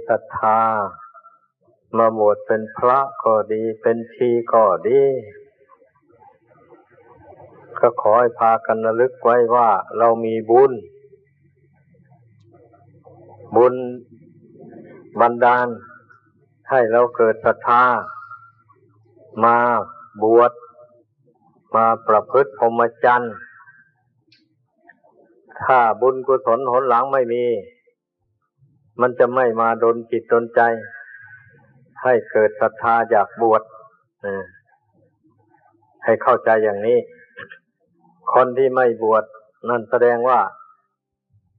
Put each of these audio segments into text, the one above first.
ສັດທາມາບວດເປັນພະກໍດີ ເປັນຊີກໍດີ ກໍຂໍໃຫ້ພາກັນລະລຶກໄວ້ວ່າເຮົາມີບຸນ, ບຸນບັນດານໃຫ້ເຮົາເກີດສັດທາ ມາບວດ, ມາປະພຶດພົມມະຈັນ. ຖ້າບຸນກຸສົນຫົນຫຼັງໄມ່ມີ, ມັນຈະໄມ່ມາດົນຈິດດົນໃຈໃຫ້ເກີດສັດທາຢາກບວດ. ເອີ ໃຫ້ເຂົ້າໃຈຢ່າງນີ້. ຄົນທີ່ໄມ່ບວດນັ້ນສະແດງວ່າ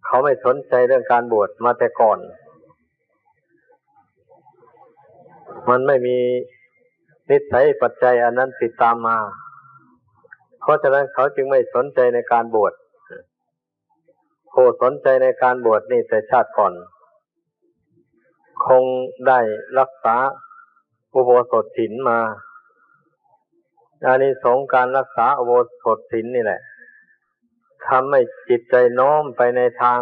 ເຂົາໄມ່ສົນໃຈເລື່ອງການບວດມາແຕ່ກ່ອນ. ມັນໄມ່ມີນິໄສປັດໄຈອັນນັ້ນຕິດຕາມມາ. ເພາະສະນັ້ນເຂົາຈຶ່ງໄມ່ສົນໃຈໃນການບວດ. ຜູ້ສົນໃຈໃນການບວດນີ້ແຕ່ຊາດກ່ອນ ຄົງໄດ້ລັກສາອຸໂບສົດສິນມາ. ອານິສົງການລັກສາອຸໂບສົດສິນນີ້ແຫຼະ ທຳໃຫ້ຈິດໃຈນ້ອມໄປໃນທາງ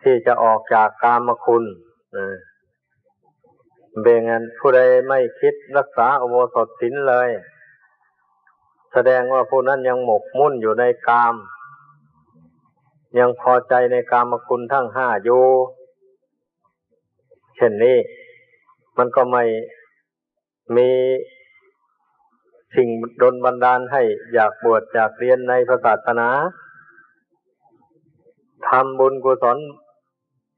ທີ່ຈະອອກຈາກກາມະຄຸນ. ເອີ ເປັນອັນ ຜູ້ໃດໄມ່ຄິດລັກສາອຸໂບສົດສິນເລີຍ ສະແດງວ່າຜູ້ນັ້ນຍັງໝົກໝຸ້ນຢູ່ໃນກາມ, ຍັງພໍໃຈໃນກາມະຄຸນທັງຫ້າຢູ່. ເຊັ່ນນີ້ ມັນກໍໄມ່ມີສິ່ງດົນບັນດານໃຫ້ຢາກບວດຢາກຮຽນໃນພະສາສະໜາ, ທຳບຸນກຸສົນ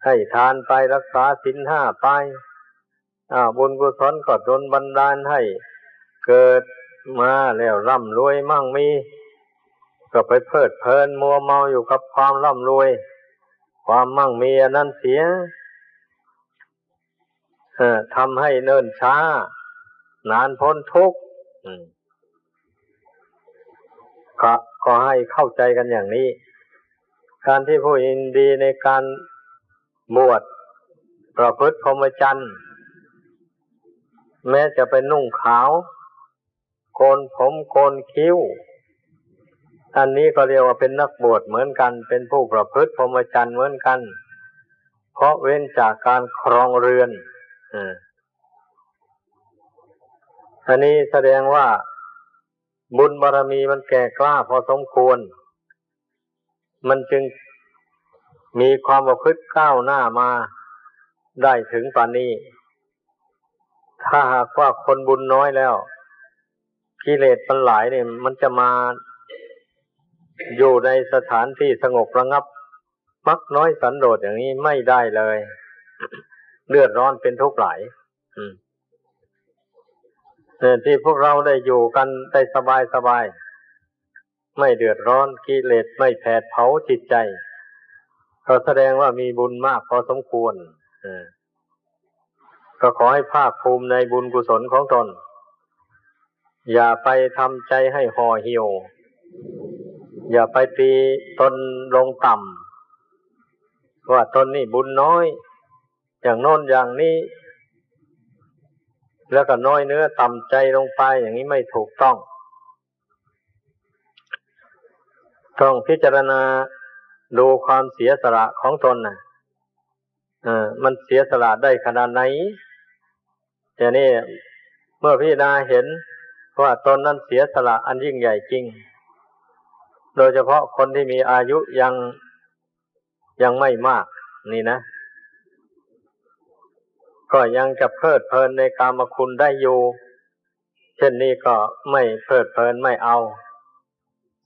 ໃຫ້ທານໄປ, ລັກສາສິນຫ້າໄປ. ອາ ບຸນກຸສົນກໍດົນບັນດານໃຫ້ເກີດມາແລ້ວລ່ຳລວຍໝັ່ງມີ, ກໍໄປເພີດເພີນມົວເມົາຢູ່ກັບຄວາມລ່ຳລວຍ ຄວາມໝັ່ງມີອັນນັ້ນເສຍ. ເອີ ທຳໃຫ້ເນີນຊ້າ ນານພົ້ນທຸກ. ອືມ ກໍ ກໍໃຫ້ເຂົ້າໃຈກັນຢ່າງນີ້. ການທີ່ຜູ້ຍິນດີໃນການບວດປະພຶດພົມມະຈັນ ແມ້ຈະໄປນຸ່ງຂາວ ໂກນຜົມໂກນຄິ້ວ, ອັນນີ້ກໍລຽກວ່າເປັນນັກບວດເໝືອນກັນ, ເປັນຜູ້ປະພຶດພົມມະຈັນເໝືອນກັນ, ເພາະເວັ້ນຈາກການຄອງເຮືອນ. ເອີ ອັນນີ້ສະແດງວ່າບຸນບາລະມີມັນແກ່ກ້າພໍສົມຄວນ. ມັນຈຶ່ງມີຄວາມປະພຶດກ້າວໜ້າມາໄດ້ເຖິງປານນີ້. ຖ້າຫາກວ່າຄົນບຸນນ້ອຍແລ້ວ ກິເລດມັນຫຼາຍນີ້ ມັນຈະມາຢູ່ໃນສະຖານທີ່ສະຫງົບລະງັບ ມັກນ້ອຍສັນໂດດຢ່າງນີ້ໄມ່ໄດ້ເລີຍ, ເດືອດຮ້ອນເປັນທຸກຫຼາຍ. ອືມ ເອີ ທີ່ພວກເຮົາໄດ້ຢູ່ກັນໄດ້ສະບາຍໆ ໄມ່ເດືອດຮ້ອນ, ກິເລດໄມ່ແຜດເຜົາຈິດໃຈ, ກໍສະແດງວ່າມີບຸນມາກພໍສົມຄວນ. ເອີ ກໍຂໍໃຫ້ພາກພູມໃນບຸນກຸສົນຂອງຕົນ, ຢ່າໄປທຳໃຈໃຫ້ຫໍ່ຫິ້ວ, ຢ່າໄປຕີຕົນລົງຕ່ຳ ວ່າຕົນນີ້ບຸນນ້ອຍ ຢ່າງໂນ້ນຢ່າງນີ້ ແລ້ວກໍນ້ອຍເນື້ອຕ່ຳໃຈລົງໄປ, ຢ່າງນີ້ໄມ່ຖືກຕ້ອງ. ຕ້ອງພິຈາລະນາດູຄວາມເສຍສະຫຼະຂອງຕົນນະ, ເອີ ມັນເສຍສະຫຼະໄດ້ຂະໜາດໃດ? ແຕ່ນີ້ເມື່ອພິຈາລະນາເຫັນວ່າຕົນນັ້ນເສຍສະຫຼະອັນຍິ່ງໃຫຍ່ຈິງ, ໂດຍສະເພາະຄົນທີ່ມີອາຍຸຍັງ ຍັງໄມ່ມາກນີ້ນະ ກໍຍັງຈະເພີດເພີນໃນກາມະຄຸນໄດ້ຢູ່, ເຊັ່ນນີ້ກໍໄມ່ເພີດເພີນ ໄມ່ເອົາ,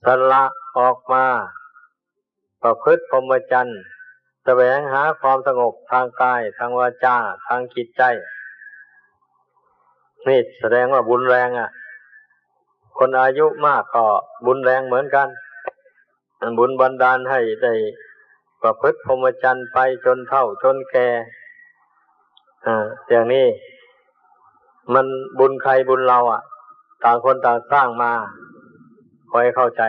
ສະຫຼະອອກມາປະພຶດພົມມະຈັນ, ສະແຫວງຫາຄວາມສະຫງົບທາງກາຍ, ທາງວາຈາ, ທາງຈິດໃຈ. ນີ້ສະແດງວ່າບຸນແຮງອະ, ຄົນອາຍຸມາກກໍບຸນແຮງເໝືອນກັນ. ອັນບຸນບັນດານໃຫ້ໄດ້ປະພຶດພົມມະຈັນໄປຈົນເຖົ້າຈົນແກ່ ອາ ຢ່າງນີ້ມັນບຸນໃຄບຸນເຮົາອະ, ຕ່າງຄົນຕ່າງສ້າງມາ. ຂໍໃຫ້ເຂົ້າໃຈ,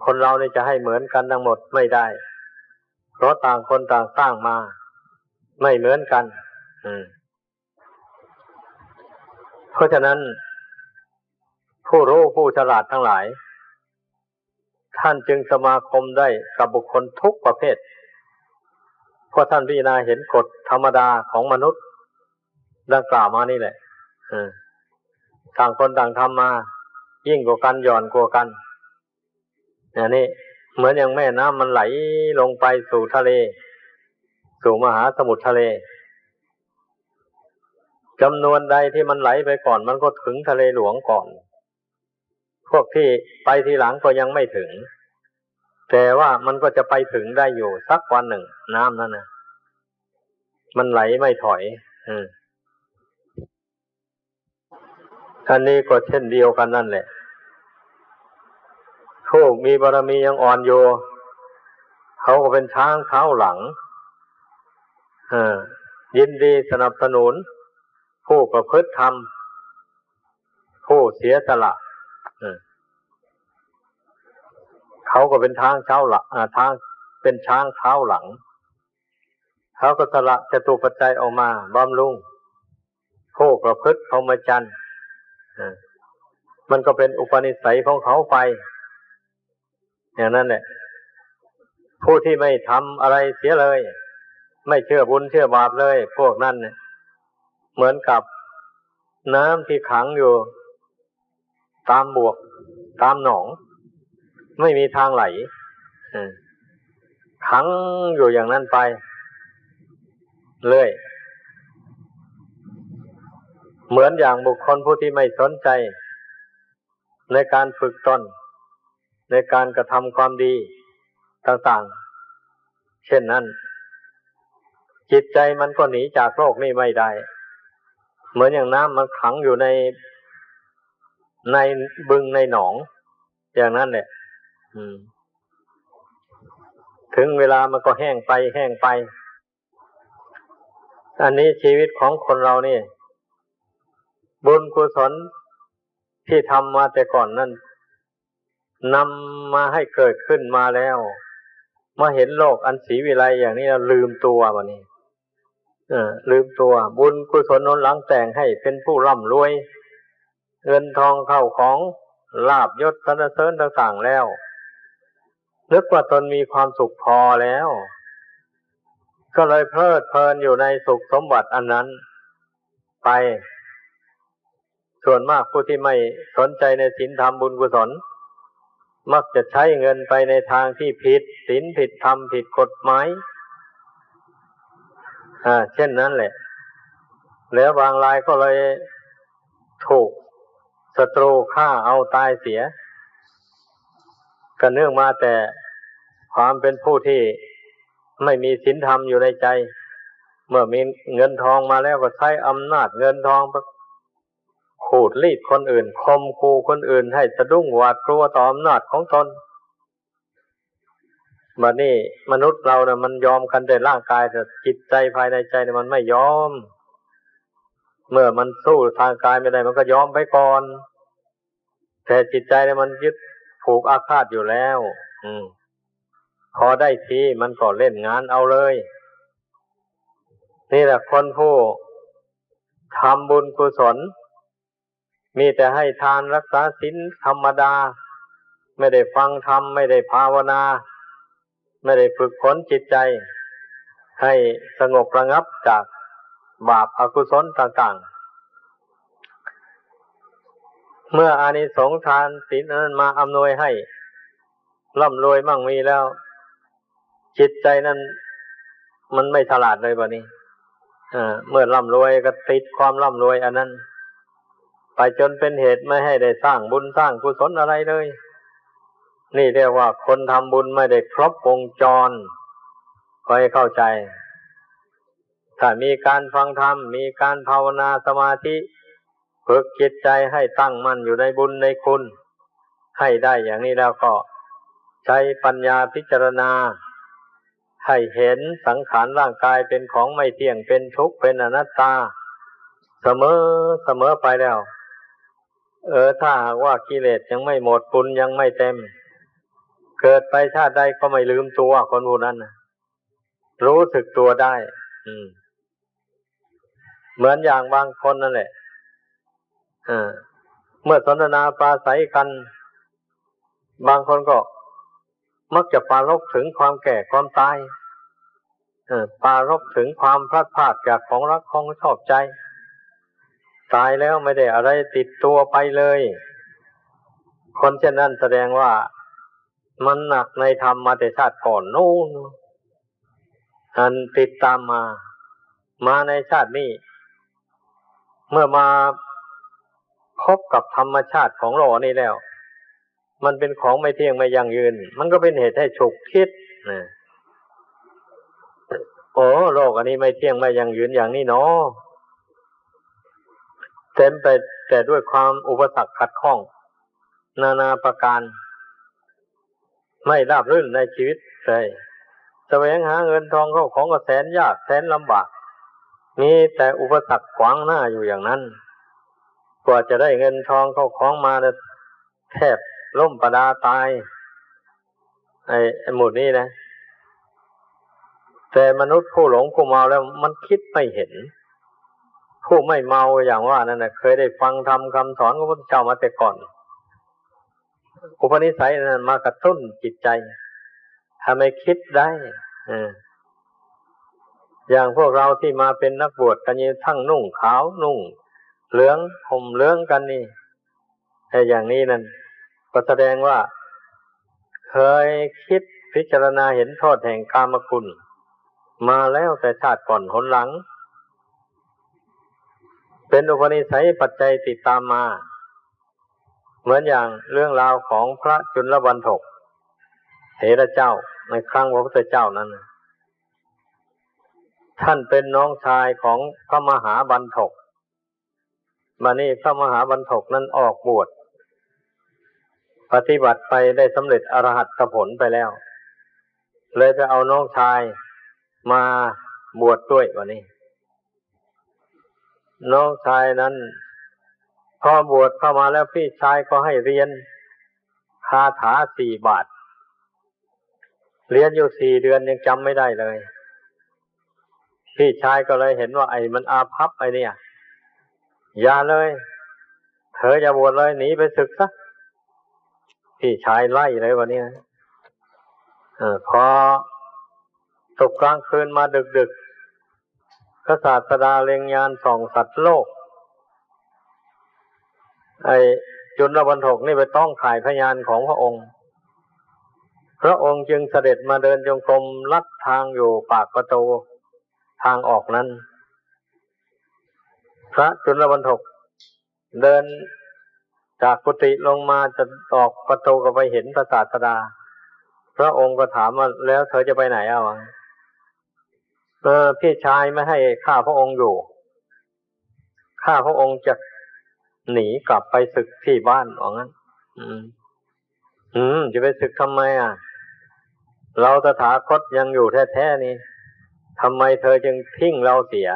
ຄົນເຮົານີ້ຈະໃຫ້ເໝືອນກັນທັງໝົດໄມ່ໄດ້, ເພາະຕ່າງຄົນຕ່າງສ້າງມາໄມ່ເໝືອນກັນ. ອາ ເພາະສະນັ້ນ ຜູ້ຮູ້ຜູ້ສະຫຼາດທັງຫຼາຍ ທ່ານຈຶ່ງສະມາຄົມໄດ້ກັບບຸກຄົນທຸກປະເພດ, ເພາະທ່ານພິຈາລະນາເຫັນກົດທຳມະດາຂອງມະນຸດດັ່ງກ່າວມານີ້ແຫຼະ. ເອີ ຕ່າງຄົນຕ່າງທຳມາ ຍິ່ງກວ່າກັນ ຫຍ່ອນກວ່າກັນ. ອັນນີ້ເໝືອນຢ່າງແມ່ນ້ຳມັນໄຫຼລົງໄປສູ່ທະເລ ສູ່ມະຫາສະໝຸດທະເລ. ຈຳນວນໃດທີ່ມັນໄຫຼໄປກ່ອນ ມັນກໍເຖິງທະເລຫຼວງກ່ອນ. ພວກທີ່ໄປທີຫຼັງກໍຍັງໄມ່ເຖິງ ແຕ່ວ່າມັນກໍຈະໄປເຖິງໄດ້ຢູ່ສັກວັນໜຶ່ງ ນ້ຳນັ້ນນະ ມັນໄຫຼໄມ່ຖອຍ. ເອີ ອັນນີ້ກໍເຊັ່ນດຽວກັນນັ້ນແຫຼະ ຜູ້ມີບາລະມີຍັງອ່ອນຢູ່ ເຂົາກໍເປັນຊ້າງເທົ້າຫຼັງ ເອີ ຍິນດີສະໜັບສະໜູນຜູ້ປະພຶດທຳ ຜູ້ເສຍສະຫຼະ. ເອີ ເຂົາກໍເປັນທາງເທົ້າຫຼັງ ເອີ ທາງ ເປັນຊ້າງເທົ້າຫຼັງ ເຂົາກໍສະຫຼະຈະຕຸປັດໄຈອອກມາບຳລຸງຜູ້ປະພຶດພົມມະຈັນ. ເອີ ມັນກໍເປັນອຸປະນິໄສຂອງເຂົາໄປຢ່າງນັ້ນແຫຼະ. ຜູ້ທີ່ໄມ່ທຳອະໄລເສຍເລີຍ ໄມ່ເຊື່ອບຸນເຊື່ອບາບເລີຍ ພວກນັ້ນເໝືອນກັບນ້ຳທີ່ຂັງຢູ່ຕາມບວກ ຕາມໜອງ ໄມ່ມີທາງໄຫຼ ເອີ ຂັງຢູ່ຢ່າງນັ້ນໄປເລື້ອຍ ເໝືອນຢ່າງບຸກຄົນຜູ້ທີ່ໄມ່ສົນໃຈໃນການຝຶກຕົນ ໃນການກະທຳຄວາມດີຕ່າງໆ ເຊັ່ນນັ້ນ ຈິດໃຈມັນກໍໜີຈາກໂລກນີ້ໄມ່ໄດ້ ເໝືອນຢ່າງນ້ຳມັນຂັງຢູ່ໃນ ໃນບຶງໃນໜອງຢ່າງນັ້ນແຫຼະ. ເຖິງເວລາມັນກໍແຫ້ງໄປ ແຫ້ງໄປ. ອັນນີ້ຊີວິດຂອງຄົນເຮົານີ້ ບຸນກຸສົນທີ່ທຳມາແຕ່ກ່ອນນັ້ນ ນຳມາໃຫ້ເກີດຂຶ້ນມາແລ້ວ ມາເຫັນໂລກອັນສີວິໄລຢ່າງນີ້ແລ້ວລືມຕົວບາດນີ້ ເອີ ລືມຕົວ. ບຸນກຸສົນໜູນຫຼັງແຕ່ງໃຫ້ເປັນຜູ້ລ່ຳລວຍ ເງິນທອງເຂົ້າຂອງ ລາບຍົດສັນນະເສີນຕ່າງໆແລ້ວ ນຶກວ່າຕົນມີຄວາມສຸກພໍແລ້ວ ກໍເລີຍເພີດເພີນຢູ່ໃນສຸກສົມບັດອັນນັ້ນໄປ. ສ່ວນມາກຜູ້ທີ່ໄມ່ສົນໃຈໃນສິນທຳບຸນກຸສົນ ມັກຈະໃຊ້ເງິນໄປໃນທາງທີ່ຜິດສິນຜິດທຳຜິດກົດໝາຍ ອາ ເຊັ່ນນັ້ນແຫຼະ ແລ້ວບາງລາຍກໍເລີຍຖືກສັດຕູຂ້າເອົາຕາຍເສຍ ກໍເນື່ອງມາແຕ່ຄວາມເປັນຜູ້ທີ່ໄມ່ມີສິນທຳຢູ່ໃນໃຈ ເມື່ອມີເງິນທອງມາແລ້ວກໍໃຊ້ອຳນາດເງິນທອງ ຂູດລີດຄົນອື່ນ ຂົ່ມຂູ່ຄົນອື່ນໃຫ້ສະດຸ້ງຫວາດກົວຕໍ່ອຳນາດຂອງຕົນ. ບັດນີ້ມະນຸດເຮົານະ ມັນຍອມກັນແຕ່ຮ່າງກາຍ ແຕ່ຈິດໃຈພາຍໃນໃຈນະ ມັນໄມ່ຍອມ. ເມື່ອມັນສູ້ທາງກາຍໄມ່ໄດ້ ມັນກໍຍອມໄປກ່ອນ ແຕ່ຈິດໃຈນະ ມັນຍຶດຜູກອາຄາດຢູ່ແລ້ວ. ອືມ ພໍໄດ້ທີມັນກໍເລ່ນງານເອົາເລີຍ. ນີ້ແຫຼະ ຄົນຜູ້ທຳບຸນກຸສົນ ມີແຕ່ໃຫ້ທານ ລັກສາສິນທຳມະດາ ໄມ່ໄດ້ຟັງທຳ ໄມ່ໄດ້ພາວະນາ ໄມ່ໄດ້ຝຶກຝົນຈິດໃຈໃຫ້ສະຫງົບລະງັບຈາກບາບອະກຸສົນຕ່າງໆ. ເມື່ອອານິສົງທານສິນອັນນັ້ນມາອຳນວຍໃຫ້ ລ່ຳລວຍໝັ້ງມີແລ້ວ ຈິດໃຈນັ້ນມັນໄມ່ສະຫຼາດເລີຍບາດນີ້. ເອີ ເມື່ອລ່ຳລວຍກໍຕິດຄວາມລ່ຳລວຍອັນນັ້ນ ໄປຈົນເປັນເຫດໄມ່ໃຫ້ໄດ້ສ້າງບຸນສ້າງກຸສົນອະໄລເລີຍ. ນີ້ຮຽກວ່າຄົນທຳບຸນໄມ່ໄດ້ຄົບວົງຈອນ. ຂໍໃຫ້ເຂົ້າໃຈ ຖ້າມີການຟັງທຳ ມີການພາວະນາສະມາທິ ຝຶກຈິດໃຈໃຫ້ຕັ້ງໝັ້ນຢູ່ໃນບຸນໃນຄຸນໃຫ້ໄດ້ຢ່າງນີ້ແລ້ວ ກໍໃຊ້ປັນຍາພິຈາລະນາໃຫ້ເຫັນສັງຂານຮ່າງກາຍເປັນຂອງໄມ່ທ່ຽງ ເປັນທຸກ ເປັນອະນັດຕາ ສະເໝີ ສະເໝີໄປແລ້ວ. ເອີ ຖ້າຫາກວ່າກິເລດຍັງໄມ່ໝົດ ບຸນຍັງໄມ່ເຕັມ ເກີດໄປຊາດໃດກໍໄມ່ລືມຕົວ ຄົນຜູ້ນັ້ນນະ ຮູ້ສຶກຕົວໄດ້. ອືມ ເໝືອນຢ່າງບາງຄົນນັ້ນແຫຼະ ເອີ ເມື່ອສົນທະນາປາໄສກັນ ບາງຄົນກໍມັກຈະປາລົບເຖິງຄວາມແກ່ຄວາມຕາຍ. เอ่อ ปรารภถึงความพลัดพรากจากของรักของชอบใจ ตายแล้วไม่ได้อะไรติดตัวไปเลย คนเช่นนั้นแสดงว่ามันหนักในธรรมมาแต่ชาติก่อนนู้น อันติดตามมา มาในชาตินี้ เมื่อมาพบกับธรรมชาติของโลกนี้แล้ว มันเป็นของไม่เที่ยงไม่ยั่งยืน มันก็เป็นเหตุให้ฉุกคิดนะ โอ้ โลกอันนี้ไม่เที่ยงไม่ยั่งยืนอย่างนี้หนอ เต็มไปแต่ด้วยความอุปสรรคขัดข้อง นานาประการ ไม่ราบรื่นในชีวิตเลย แสวงหาเงินทองเข้าของก็แสนยากแสนลำบาก มีแต่อุปสรรคขวางหน้าอยู่อย่างนั้น กว่าจะได้เงินทองเข้าของมา แทบล้มประดาตาย ไอ้ ไอ้หมู่นี้นะ แต่มนุษย์ผู้หลงผู้เมาแล้วมันคิดไม่เห็น ผู้ไม่เมาอย่างว่านั่นนะ เคยได้ฟังธรรมคำสอนของพระพุทธเจ้ามาแต่ก่อน อุปนิสัยนั้นมากระตุ้นจิตใจ ทำให้คิดได้ เออ อย่างพวกเราที่มาเป็นนักบวชกันนี่ ทั้งนุ่งขาวนุ่งเหลืองห่มเหลืองกันนี่ ไอ้อย่างนี้นั่น ก็แสดงว่าเคยคิดพิจารณาเห็นโทษแห่งกามคุณมาแล้วแต่ชาติก่อนหนหลัง เป็นอุปนิสัยปัจจัยติดตามมา เหมือนอย่างเรื่องราวของพระจุลบัณฑกเถระเจ้าในครั้งพระพุทธเจ้านั้นน่ะ ท่านเป็นน้องชายของพระมหาบัณฑก บัดนี้พระมหาบัณฑกนั้นออกบวช ปฏิบัติไปได้สำเร็จอรหัตผลไปแล้ว เลยไปเอาน้องชายมาบวชด้วย บัดนี้ น้องชายนั้น พอบวชเข้ามาแล้วพี่ชายก็ให้เรียนคาถาสี่บาท เรียนอยู่สี่เดือนยังจำไม่ได้เลย พี่ชายก็เลยเห็นว่าไอ้มันอาภัพไอ้เนี่ย อย่าเลย เธออย่าบวชเลย หนีไปสึกซะ พี่ชายไล่เลยวันนี้นะ เออ พอตกกลางคืนมาดึกๆ พระศาสดาเล็งญาณส่องสัตว์โลก ไอ้จุลบัณฑกนี่ไปต้องถ่ายพยานของพระองค์ พระองค์จึงเสด็จมาเดินจงกรมลัดทางอยู่ปากประตูทางออกนั้น พระจุลบัณฑกเดินจากกุฏิลงมาจะออกประตูก็ไปเห็นพระศาสดา พระองค์ก็ถามว่า แล้วเธอจะไปไหนเอา เออ พี่ชายไม่ให้ข้าพระองค์อยู่ ข้าพระองค์จะหนีกลับไปสึกที่บ้าน ว่างั้น อืม อืม จะไปสึกทำไมอ่ะ เราตถาคตยังอยู่แท้ๆ นี่ ทำไมเธอจึงทิ้งเราเสีย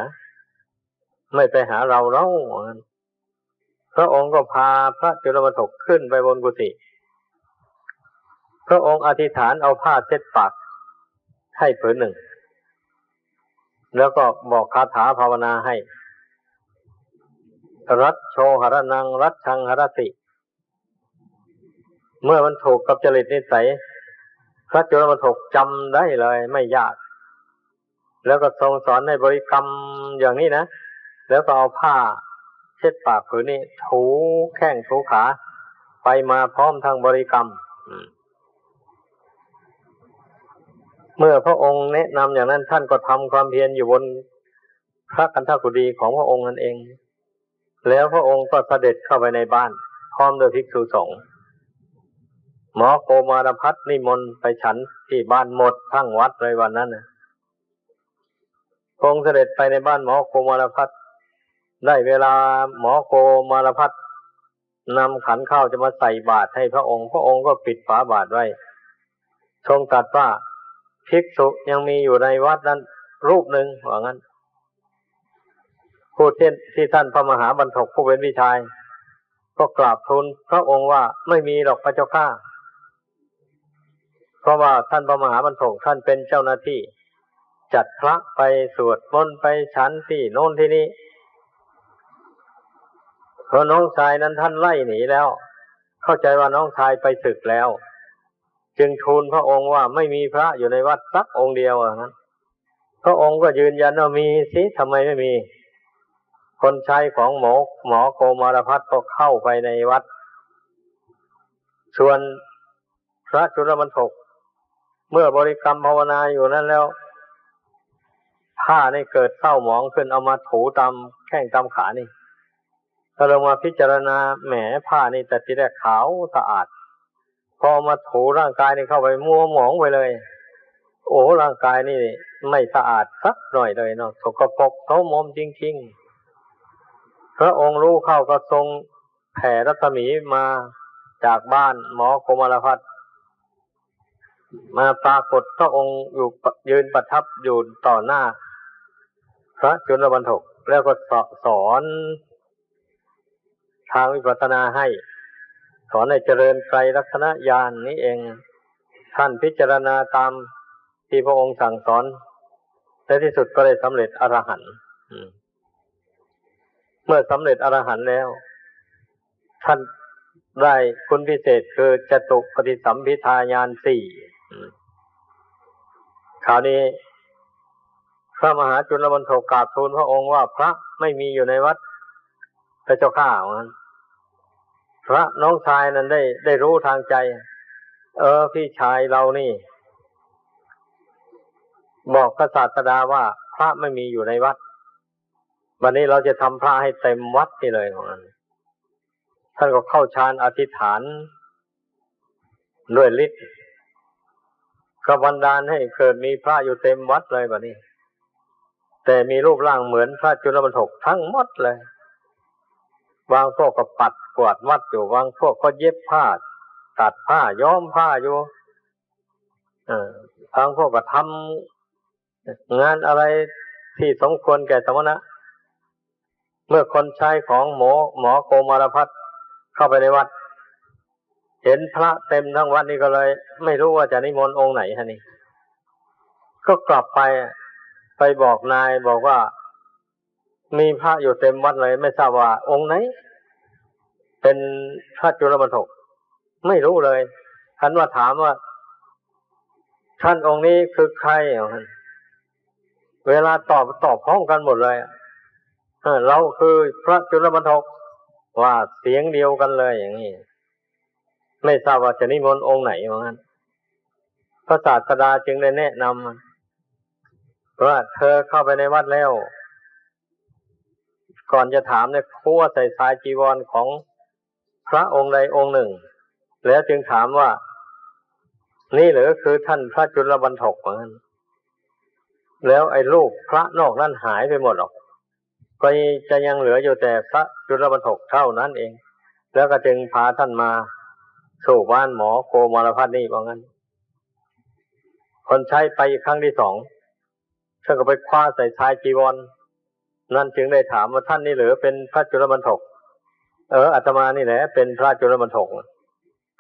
ไม่ไปหาเราเล่า ว่างั้น พระองค์ก็พาพระจุลบัณฑกขึ้นไปบนกุฏิ พระองค์อธิษฐานเอาผ้าเช็ดปากให้ผืนหนึ่ง แล้วก็บอกคาถาภาวนาให้ รัจโชหรณัง รัจฉังหรติ เมื่อมันถูกกับจริตนิสัย พระจุลบัณฑกจำได้เลย ไม่ยาก แล้วก็ทรงสอนให้บริกรรมอย่างนี้นะ แล้วก็เอาผ้าเช็ดปากผืนนี้ ถูแข้งถูขา ไปมาพร้อมทั้งบริกรรม อืม เมื่อพระองค์แนะนำอย่างนั้น ท่านก็ทำความเพียรอยู่บนพระคันธกุฎีของพระองค์นั่นเอง แล้วพระองค์ก็เสด็จเข้าไปในบ้าน พร้อมด้วยภิกษุสงฆ์ หมอโกมารพัฒน์นิมนต์ไปฉันที่บ้านหมดทั้งวัดเลยวันนั้นน่ะ พระองค์เสด็จไปในบ้านหมอโกมารพัฒน์ ได้เวลาหมอโกมารพัฒน์นำขันข้าวจะมาใส่บาตรให้พระองค์ พระองค์ก็ปิดฝาบาตรไว้ ทรงตรัสว่า ภิกษุยังมีอยู่ในวัดนั้นรูปหนึ่ง ว่างั้น ผู้ที่ ที่ท่านพระมหาบัณฑกผู้เป็นพี่ชาย ก็กราบทูลพระองค์ว่า ไม่มีหรอกพระเจ้าข้า เพราะว่าท่านพระมหาบัณฑกท่านเป็นเจ้าหน้าที่ จัดพระไปสวดมนต์ไปฉันที่โน้นที่นี่ เพราะน้องชายนั้นท่านไล่หนีแล้ว เข้าใจว่าน้องชายไปสึกแล้ว จึงทูลพระองค์ว่าไม่มีพระอยู่ในวัดสักองค์เดียว ว่างั้น ระองค์ก็ยืนยันว่ามีสิ ทำไมไม่มี คนใช้ของหมอ หมอโกมารพัสก็เข้าไปในวัด ส่วนพระจุลบรรทก เมื่อบริกรรมภาวนาอยู่นั้นแล้ว ผ้านี่เกิดเศร้าหมองขึ้น เอามาถูตามแข้งตามขานี่ ก็ลงมาพิจารณา แหม ผ้านี่แต่ทีแรกขาวสะอาด พอมาถูร่างกายนี่เข้าไปมัวหมองไปเลย โอ้ ร่างกายนี่ไม่สะอาดสักหน่อยเลยเนาะ สกปรกโสมมจริงๆ พระองค์รู้เข้าก็ทรงแผ่รัศมีมาจากบ้านหมอโกมารพัส มาปรากฏพระองค์อยู่ ยืนประทับอยู่ต่อหน้าพระจุลบรรทก แล้วก็สอน ทางวิปัสสนาให้ สอนให้เจริญไตรลักษณญาณนี้เอง ท่านพิจารณาตามที่พระองค์สั่งสอน ในที่สุดก็ได้สำเร็จอรหันต์ อืม เมื่อสำเร็จอรหันต์แล้ว ท่านได้คุณพิเศษคือจตุปฏิสัมภิทาญาณสี่ อืม คราวนี้ พระมหาจุลบรรทกกราบทูลพระองค์ว่า พระไม่มีอยู่ในวัด พระเจ้าข้า ว่างั้น พระน้องชายนั้นได้ ได้รู้ทางใจ เออ พี่ชายเรานี่ บอกพระศาสดาว่า พระไม่มีอยู่ในวัด บัดนี้เราจะทำพระให้เต็มวัดนี่เลย ว่างั้น ท่านก็เข้าฌานอธิษฐานด้วยฤทธิ์ ก็บันดาลให้เกิดมีพระอยู่เต็มวัดเลยบัดนี้ แต่มีรูปร่างเหมือนพระจุลบรรทกทั้งหมดเลย บางพวกก็ปัดกวาดวัดอยู่ บางพวกก็เย็บผ้า ตัดผ้า ย้อมผ้าอยู่ เออ บางพวกก็ทำงานอะไรที่สมควรแก่สมณะ เมื่อคนใช้ของหมอ หมอโกมารพัสเข้าไปในวัด เห็นพระเต็มทั้งวัดนี่ก็เลย ไม่รู้ว่าจะนิมนต์องค์ไหนฮะนี่ ก็กลับไป ไปบอกนาย บอกว่า มีพระอยู่เต็มวัดเลย ไม่ทราบว่าองค์ไหนเป็นพระจุลบรรทก ไม่รู้เลย คันว่าถามว่า ท่านองค์นี้คือใคร เวลาตอบ ตอบพร้อมกันหมดเลย เออ เราคือพระจุลบรรทก ว่าเสียงเดียวกันเลยอย่างนี้ ไม่ทราบว่าจะนิมนต์องค์ไหน ว่างั้น พระศาสดาจึงได้แนะนำว่า เธอเข้าไปในวัดแล้ว ก่อนจะถามเนี่ย คว้าใส่สายจีวรของพระองค์ใดองค์หนึ่ง แล้วจึงถามว่า นี่หรือคือท่านพระจุลบรรทก ว่างั้น แล้วไอ้รูปพระนอกนั้นหายไปหมดหรอก ก็จะยังเหลืออยู่แต่พระจุลบรรทกเท่านั้นเอง แล้วก็จึงพาท่านมาสู่บ้านหมอโกมารพัสนี่ ว่างั้น คนใช้ไปอีกครั้งที่สอง ท่านก็ไปคว้าใส่ชายจีวร นั่นจึงได้ถามว่า ท่านนี่หรือเป็นพระจุลบรรทก เออ อาตมานี่แหละเป็นพระจุลบรรทก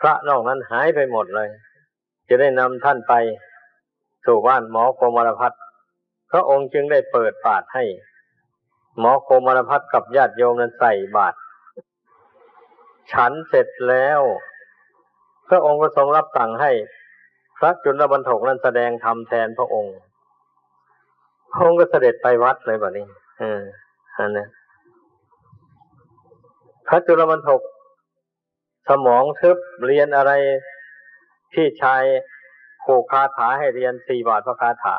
พระนอกนั้นหายไปหมดเลย จะได้นำท่านไปสู่บ้านหมอโกมารพัส พระองค์จึงได้เปิดบาตรให้หมอโกมารพัสกับญาติโยมนั้นใส่บาตร ฉันเสร็จแล้ว พระองค์ก็ทรงรับสั่งให้พระจุลบรรทกนั้นแสดงธรรมแทนพระองค์ พระองค์ก็เสด็จไปวัดเลยบัดนี้ เออ อันนี้ พระจุลบรรทก สมองทึบ เรียนอะไร พี่ชายผูกคาถาให้เรียนสี่บาทพระคาถา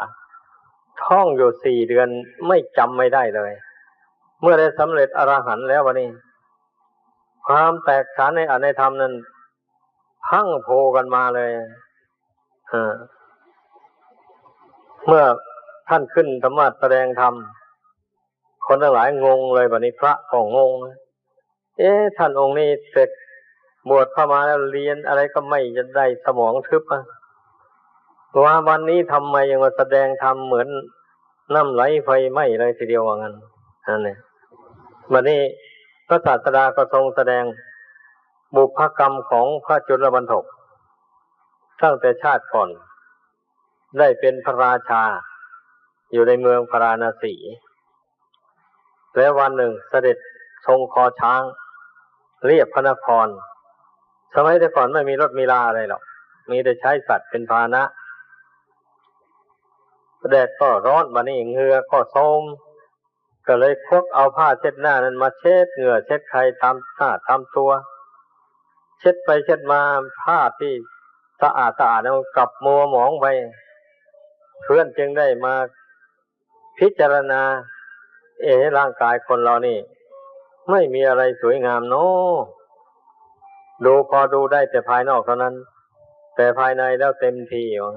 ท่องอยู่สี่เดือน ไม่จำไม่ได้เลย เมื่อได้สำเร็จอรหันต์แล้วบัดนี้ ความแตกฉานในอัตในธรรมนั้นพรั่งพรูกันมาเลย เออ เมื่อท่านขึ้นธรรมาสน์แสดงธรรม คนทั้งหลายงงเลยบัดนี้ พระก็งง เอ๊ะ ท่านองค์นี้แต่บวชเข้ามาแล้วเรียนอะไรก็ไม่ได้ สมองทึบอะ ว่าวันนี้ทำไมยังมาแสดงธรรมเหมือนน้ำไหลไฟไหม้เลยทีเดียว ว่างั้น นั่นแหละ บัดนี้พระศาสดาก็ทรงแสดงบุพกรรมของพระจุลบรรทก ตั้งแต่ชาติก่อน ได้เป็นพระราชาอยู่ในเมืองพาราณสี แล้ววันหนึ่งเสด็จทรงคอช้างเลียบพระนคร สมัยแต่ก่อนไม่มีรถมีลาอะไรหรอก มีแต่ใช้สัตว์เป็นพาหนะ ແດດກໍຮ້ອນ ບາດນີ້ເຫື່ອກໍໂຊມ ກໍເລີຍຄວັກເອົາຜ້າເຊັດໜ້ານັ້ນມາເຊັດເຫື່ອເຊັດໄຂ້ຕາມໜ້າຕາມຕົວ ເຊັດໄປເຊັດມາ ຜ້າທີ່ສະອາດສະອາດນັ້ນກັບມົວໝອງໄປ. ເພື່ອນຈຶ່ງໄດ້ມາພິຈາລະນາ ເອ ຮ່າງກາຍຄົນເຮົານີ້ ໄມ່ມີອະໄລສວຍງາມເນາະ ດູ ພໍດູໄດ້ແຕ່ພາຍນອກເທົ່ານັ້ນ ແຕ່ພາຍໃນແລ້ວເຕັມທີ່ວ່າ.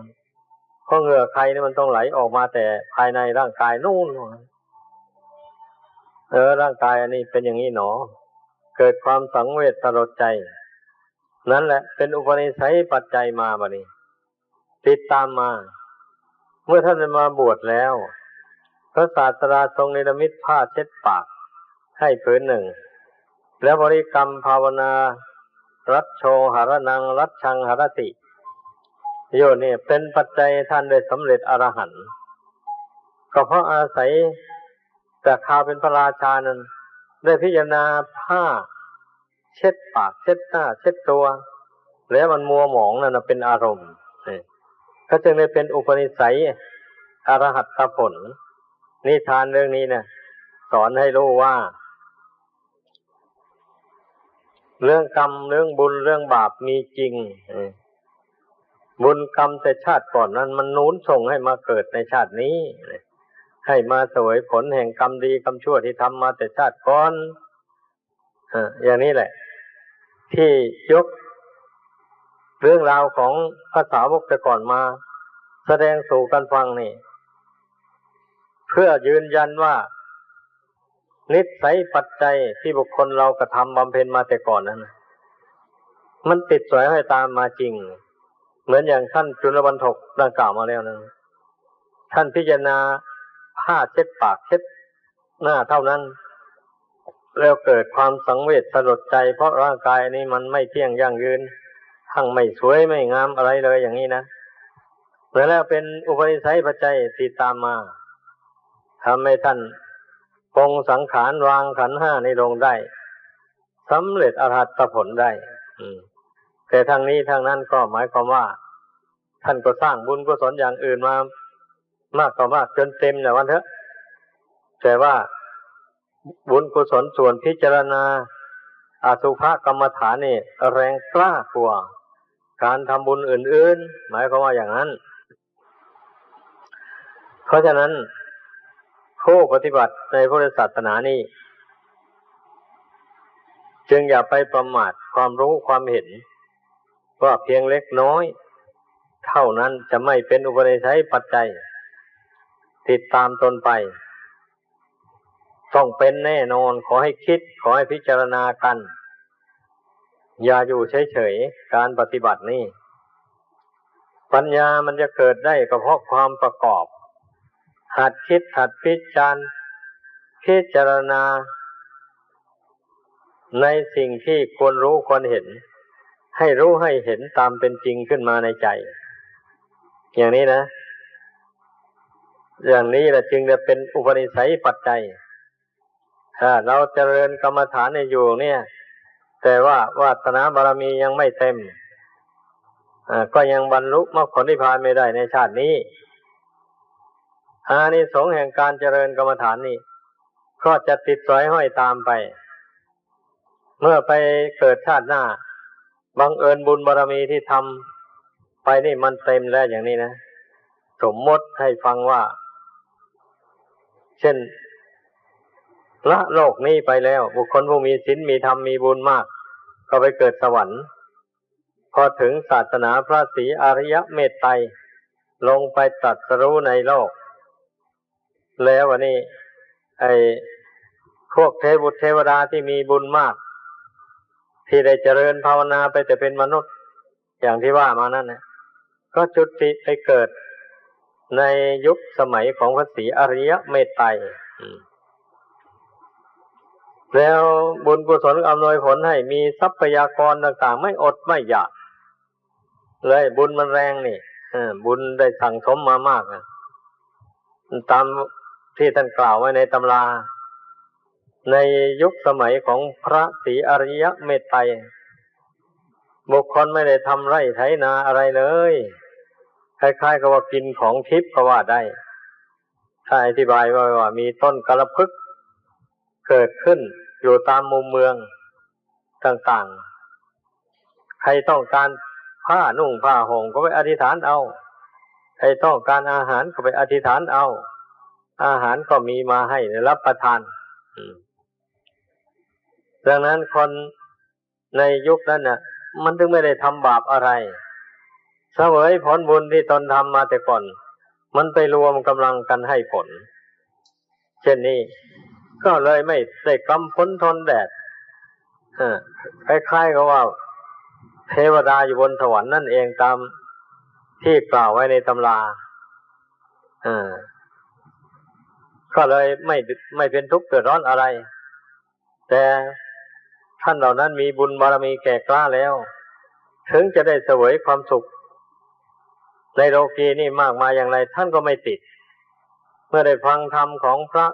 ເພາະເຫື່ອໄຂ້ນີ້ມັນຕ້ອງໄຫຼອອກມາແຕ່ພາຍໃນຮ່າງກາຍໂນ້ນ. ເອີ ຮ່າງກາຍອັນນີ້ເປັນຢ່າງນີ້ໜໍ ເກີດຄວາມສັງເວດສະຫຼົດໃຈ. ນັ້ນແຫຼະເປັນອຸປະນິໄສປັດໄຈມາ ບາດນີ້ຕິດຕາມມາ. ເມື່ອທ່ານໄດ້ມາບວດແລ້ວ ພະສາສະດາຊົງເນລະມິດຜ້າເຊັດປາກໃຫ້ຜືນໜຶ່ງ ແລ້ວບໍລິກຳພາວະນາ ລັດໂຊຫະຣະນັງ ລັດຊັງຫະຣະຕິ ຢູ່ນີ້ເປັນປັດໄຈໃຫ້ທ່ານໄດ້ສຳເລັດອະລະຫັນ. ກໍເພາະອາໄສແຕ່ຄາວເປັນພະລາຊານັ້ນ ໄດ້ພິຈາລະນາຜ້າເຊັດປາກ ເຊັດໜ້າ ເຊັດຕົວ ແລ້ວມັນມົວໝອງນັ້ນນະເປັນອາລົມ ເຂົາຈຶ່ງໄດ້ເປັນອຸປະນິໄສອະລະຫັດຕະຜົນ. ນິທານເລື່ອງນີ້ນະ ສອນໃຫ້ຮູ້ວ່າ ເລື່ອງກຳ ເລື່ອງບຸນ ເລື່ອງບາບມີຈິງ. ເອີ ບຸນກຳແຕ່ຊາດກ່ອນນັ້ນ ມັນໜູນສົ່ງໃຫ້ມາເກີດໃນຊາດນີ້ ໃຫ້ມາສະເຫວີຍຜົນແຫ່ງກຳດີກຳຊົ່ວທີ່ທຳມາແຕ່ຊາດກ່ອນ. ເອີ ຢ່າງນີ້ແຫຼະ ທີ່ຍົກເລື່ອງລາວຂອງພະສາວົກແຕ່ກ່ອນມາສະແດງສູ່ກັນຟັງນີ້ ເພື່ອຢືນຢັນວ່າ ນິດໄສປັດໄຈທີ່ບຸກຄົນເຮົາກະທຳບຳເພັນມາແຕ່ກ່ອນນັ້ນ ມັນຕິດສອຍຫ້ອຍຕາມມາຈິງ. ເໝືອນຢ່າງທ່ານຈຸລະບັນທົກດັ່ງກ່າວມາແລ້ວນັ້ນ ທ່ານພິຈາລະນາຜ້າເຊັດປາກເຊັດໜ້າເທົ່ານັ້ນ ແລ້ວເກີດຄວາມສັງເວດສະຫຼົດໃຈ ເພາະຮ່າງກາຍອັນນີ້ມັນໄມ່ທ່ຽງຢັ້ງຢືນ ທັງໄມ່ສວຍໄມ່ງາມອະໄລເລີຍ ຢ່າງນີ້ນະ. ແລ້ວເປັນອຸປະນິໄສປັດໄຈທີ່ຕາມມາ ທຳໃຫ້ທ່ານປົງສັງຂານ ວາງຂັນຫ້ານີ້ລົງໄດ້ ສຳເລັດອະລະຫັດຕະຜົນໄດ້. ອືມ ແຕ່ທັງນີ້ທັງນັ້ນກໍໝາຍຄວາມວ່າ ທ່ານກໍສ້າງບຸນກຸສົນຢ່າງອື່ນມາມາກຕໍ່ມາກຈົນເຕັມແລ້ວວ່າເຖາະ ແຕ່ວ່າບຸນກຸສົນສ່ວນພິຈາລະນາອະສຸພະກຳມະຖານນີ້ແຮງກ້າກວ່າການທຳບຸນອື່ນໆ ໝາຍຄວາມວ່າຢ່າງນັ້ນ. ເພາະສະນັ້ນ ຜູ້ປະຕິບັດໃນພຸດທະສາສະໜານີ້ ຈຶ່ງຢ່າໄປປະໝາດຄວາມຮູ້ຄວາມເຫັນວ່າພຽງເລັກນ້ອຍເທົ່ານັ້ນ ຈະໄມ່ເປັນອຸປະນິໄສປັດໄຈຕິດຕາມຕົນໄປ. ຕ້ອງເປັນແນ່ນອນ. ຂໍໃຫ້ຄິດ, ຂໍໃຫ້ພິຈາລະນາກັນ, ຢ່າຢູ່ເສີຍໆ. ການປະຕິບັດນີ້ ປັນຍາມັນຈະເກີດໄດ້ກໍເພາະຄວາມປະກອບ, ຫັດຄິດ, ຫັດພິຈານ, ພິຈາລະນາໃນສິ່ງທີ່ຄວນຮູ້ຄວນເຫັນ, ໃຫ້ຮູ້ໃຫ້ເຫັນຕາມເປັນຈິງຂຶ້ນມາໃນໃຈ ຢ່າງນີ້ນະ. ຢ່າງນີ້ລະຈຶ່ງໄດ້ເປັນອຸປະນິໄສປັດໄຈ. ຖ້າເຮົາຈະເລີນກຳມະຖານນີ້ຢູ່ເນຍ ແຕ່ວ່າວາສະໜາບາລະມີຍັງໄມ່ເຕັມ, ເອີ ກໍຍັງບັນລຸມັກຜົນນິບພານໄມ່ໄດ້ໃນຊາດນີ້. ອານິສົງແຫ່ງການຈະເລີນກຳມະຖານນີ້ ກໍຈະຕິດສອຍຫ້ອຍຕາມໄປ. ເມື່ອໄປເກີດຊາດໜ້າ ບັງເອີນບຸນບາລະມີທີ່ທຳໄປນີ້ມັນເຕັມແລ້ວ ຢ່າງນີ້ນະ. ສົມມຸດໃຫ້ຟັງວ່າ ເຊັ່ນ ລະໂລກນີ້ໄປແລ້ວ ບຸກຄົນຜູ້ມີສິນມີທຳມີບຸນມາກ ກໍໄປເກີດສະຫວັນ. ພໍເຖິງສາສະໜາພະສີອະລິຍະເມດໄຕ ລົງໄປຕັດສະຮູ້ໃນໂລກ ແລ້ວບັດນີ້ ໄອ້ພວກເທວະບຸດເທວະດາທີ່ມີບຸນມາກ ທີ່ໄດ້ຈະເລີນພາວະນາໄປແຕ່ເປັນມະນຸດ ຢ່າງທີ່ວ່າມານັ້ນນະ ກໍຈຸຕິໄປເກີດໃນຍຸກສະໄໝຂອງພະສີອະລິຍະເມດໄຕ. ອືມ ແລ້ວບຸນກຸສົນອຳນວຍຜົນໃຫ້ມີຊັບພະຍາກອນຕ່າງໆ ໄມ່ອົດໄມ່ຢາກ ແລະ ບຸນມັນແຮງນີ້ ເອີ ບຸນໄດ້ສັ່ງສົມມາມາກນະ ຕາມທີ່ທ່ານກ່າວໄວ້ໃນຕຳລາ. ໃນຍຸກສະໄໝຂອງພະສີອະລິຍະເມດໄຕ ບຸກຄົນໄມ່ໄດ້ທຳໄຮ່ໄຖນາອະໄລເລີຍ, ຄ້າຍໆກັບວ່າກິນຂອງທິບກໍວ່າໄດ້. ທ່ານອະທິບາຍໄວ້ວ່າ ມີຕົ້ນກາລະພຶກເກີດຂຶ້ນຢູ່ຕາມມຸມເມືອງຕ່າງໆ. ໃຜຕ້ອງການຜ້ານຸ່ງຜ້າຫົ່ມກໍໄປອະທິຖານເອົາ, ໃຜຕ້ອງການອາຫານກໍໄປອະທິຖານເອົາ, ອາຫານກໍມີມາໃຫ້ໄດ້ຮັບປະທານ. ອາ ດັ່ງນັ້ນຄົນໃນຍຸກນັ້ນນະ ມັນຈຶ່ງບໍ່ໄດ້ທຳບາບອະໄລ, ສະເຫວີຍຜົນບຸນທີ່ຕົນທຳມາແຕ່ກ່ອນ, ມັນໄປລວມກຳລັງກັນໃຫ້ຜົນ ເຊັ່ນນີ້ ກໍເລີຍໄມ່ໄດ້ກຳຝົນທົນແດດ ເອີ ຄ້າຍໆກັບວ່າເທວະດາຢູ່ບົນສະຫວັນນັ້ນເອງ ຕາມທີ່ກ່າວໄວ້ໃນຕຳລາ ເອີ ກໍເລີຍໄມ່ ໄມ່ເປັນທຸກເດືອດຮ້ອນອະໄລ. ແຕ່ທ່ານເຫຼົ່ານັ້ນມີບຸນບາລະມີແກ່ກ້າແລ້ວ, ເຖິງຈະໄດ້ສະເຫວີຍຄວາມສຸກໃນໂລກີນີ້ມາກມາຍຢ່າງໃດ ທ່ານກໍໄມ່ຕິດ. ເມື່ອໄດ້ຟັງທຳຂອງພະ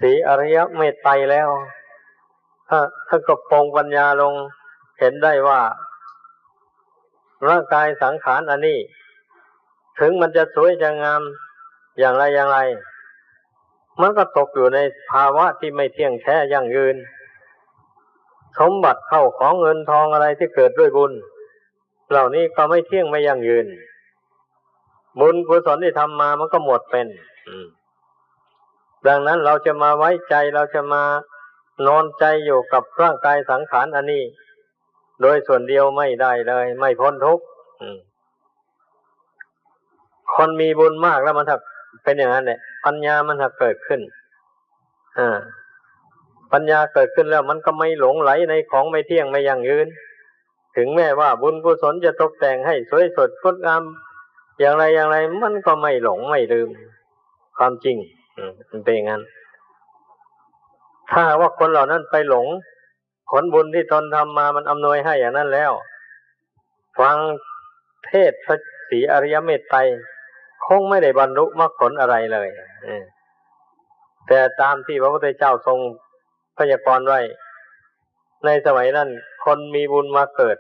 ສີອະລິຍະເມດໄຕແລ້ວ, ທ່ານ ທ່ານກໍປົງປັນຍາລົງ ເຫັນໄດ້ວ່າ ຮ່າງກາຍສັງຂານອັນນີ້ ເຖິງມັນຈະສວຍຈະງາມຢ່າງໃດຢ່າງໃດ, ມັນກໍຕົກຢູ່ໃນສະພາວະທີ່ໄມ່ທ່ຽງແທ້ຢັ້ງຢືນ. ສົມບັດເຂົ້າຂອງເງິນທອງອະໄລທີ່ເກີດດ້ວຍບຸນເຫຼົ່ານີ້ກໍໄມ່ທ່ຽງໄມ່ຢັ້ງຢືນ. ບຸນກຸສົນທີ່ທຳມາມັນກໍໝົດໄປ. ອືມ ດັ່ງນັ້ນເຮົາຈະມາໄວ້ໃຈ, ເຮົາຈະມານອນໃຈຢູ່ກັບຮ່າງກາຍສັງຂານອັນນີ້ ໂດຍສ່ວນດຽວໄມ່ໄດ້ເລີຍ, ໄມ່ພົ້ນທຸກ. ອືມ ຄົນມີບຸນມາກແລ້ວມັນຫາກເປັນຢ່າງນັ້ນແຫຼະ, ປັນຍາມັນຫາກເກີດຂຶ້ນ. ອາ ປັນຍາເກີດຂຶ້ນແລ້ວມັນກໍໄມ່ຫຼົງໄຫຼໃນຂອງໄມ່ທ່ຽງໄມ່ຢັ້ງຢືນ. ເຖິງແມ້ວ່າບຸນກຸສົນຈະຕົກແຕ່ງໃຫ້ສວຍສົດງົດງາມຢ່າງໃດຢ່າງໃດ, ມັນກໍໄມ່ຫຼົງໄມ່ລືມຄວາມຈິງ. ອືມ ມັນເປັນຢ່າງນັ້ນ. ຖ້າຫາກວ່າຄົນເຫຼົ່ານັ້ນໄປຫຼົງ ຜົນບຸນທີ່ຕົນທຳມາມັນອຳນວຍໃຫ້ຢ່າງນັ້ນແລ້ວ, ຟັງເທດພະສີອະລິຍະເມດໄຕ ຄົງໄມ່ໄດ້ບັນລຸມັກຜົນອະໄລເລີຍ. ເອີ ແຕ່ຕາມທີ່ພະພຸດທະເຈົ້າຊົງພະຍາກອນໄວ້, ໃນສະໄໝນັ້ນຄົນມີບຸນມາເກີດ,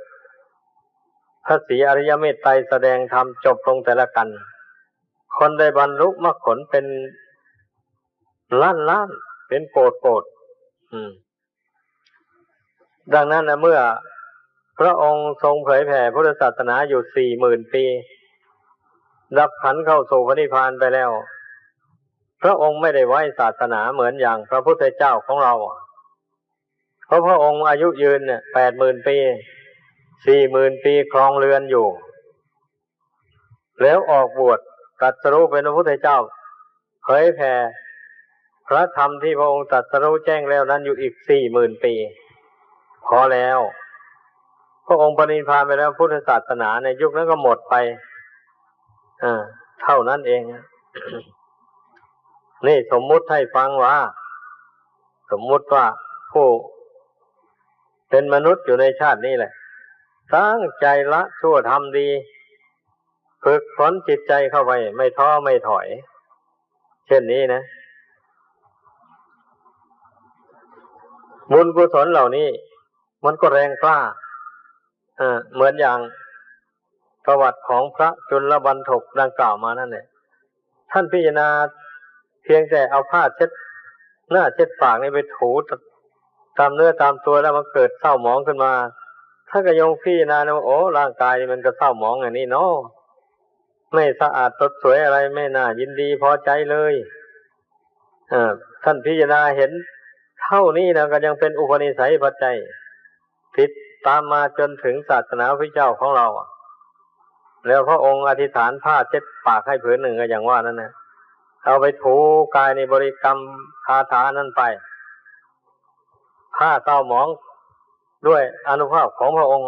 ພະສີອະລິຍະເມດໄຕສະແດງທຳຈົບລົງແຕ່ລະກັນ, ຄົນໄດ້ບັນລຸມັກຜົນເປັນລ້ານລ້ານ, ເປັນໂກດໂກດ. ອືມ ດັ່ງນັ້ນນະ ເມື່ອພະອົງຊົງເຜີຍແຜ່ພຸດທະສາສະໜາຢູ່ສີ່ໝື່ນປີ, ດັບຂັນເຂົ້າສູ່ພະນິບພານໄປແລ້ວ, ພະອົງໄມ່ໄດ້ໄວ້ສາສະໜາເໝືອນຢ່າງພະພຸດທະເຈົ້າຂອງເຮົາ. ເພາະພະອົງອາຍຸຍືນເນຍ ແປດໝື່ນປີ, ສີ່ໝື່ນປີຄອງເຮືອນຢູ່. ແລ້ວອອກບວດຕັດສະຮູ້ເປັນພະພຸດທະເຈົ້າ, ເຜີຍແຜ່ພະທຳທີ່ພະອົງຕັດສະຮູ້ແຈ້ງແລ້ວນັ້ນຢູ່ອີກສີ່ໝື່ນປີ. ພໍແລ້ວ, ພະອົງປະນິບພານໄປແລ້ວ, ພຸດທະສາສະໜາໃນຍຸກນັ້ນກໍໝົດໄປ, ເອີ, ເທົ່ານັ້ນເອງ. ນີ້ສົມມຸດໃຫ້ຟັງວ່າ, ສົມມຸດວ່າຜູ້ເປັນມະນຸດຢູ່ໃນຊາດນີ້ແຫຼະ, ຕັ້ງໃຈລະຊົ່ວທຳດີ, ຝຶກຝົນຈິດໃຈເຂົ້າໄປ, ໄມ່ທໍ້ໄມ່ຖອຍ, ເຊັ່ນນີ້ນະ. ບຸນກຸສົນເຫຼົ່ານີ້ ມັນກໍແຮງກ້າ, ເອີ, ເໝືອນຢ່າງປະຫວັດຂອງພະຈຸນລະບັນທົກດັ່ງກ່າວມານັ້ນແຫຼະ. ທ່ານພິຈາລະນາພຽງແຕ່ເອົາຜ້າເຊັດໜ້າເຊັດປາກນີ້ໄປຖູຕາມເນື້ອຕາມຕົວແລ້ວມັນເກີດເສົ້າໝອງຂຶ້ນມາ, ທ່ານກໍຍັງພິຈາລະນາວ່າ ໂອ້ ຮ່າງກາຍນີ້ມັນກໍເສົ້າໝອງຢ່າງນີ້ເນາະ, ໄມ່ສະອາດສົດສວຍອະໄລ, ໄມ່ໜ້າຍິນດີພໍໃຈເລີຍ. ເອີ, ທ່ານພິຈາລະນາເຫັນເທົ່ານີ້ນະ, ກໍຍັງເປັນອຸປະນິໄສປັດໄຈ ຕິດຕາມມາຈົນເຖິງສາສະໜາພະເຈົ້າຂອງເຮົາ. ແລ້ວພະອົງອະທິຖານຜ້າເຊັດປາກໃຫ້ຜືນໜຶ່ງ ກໍຢ່າງວ່ານັ້ນນະ, ເອົາໄປຖູກາຍໃນບໍລິກຳຄາຖານັ້ນໄປ, ຜ້າເສົ້າໝອງດ້ວຍອານຸພາບຂອງພະອົງ.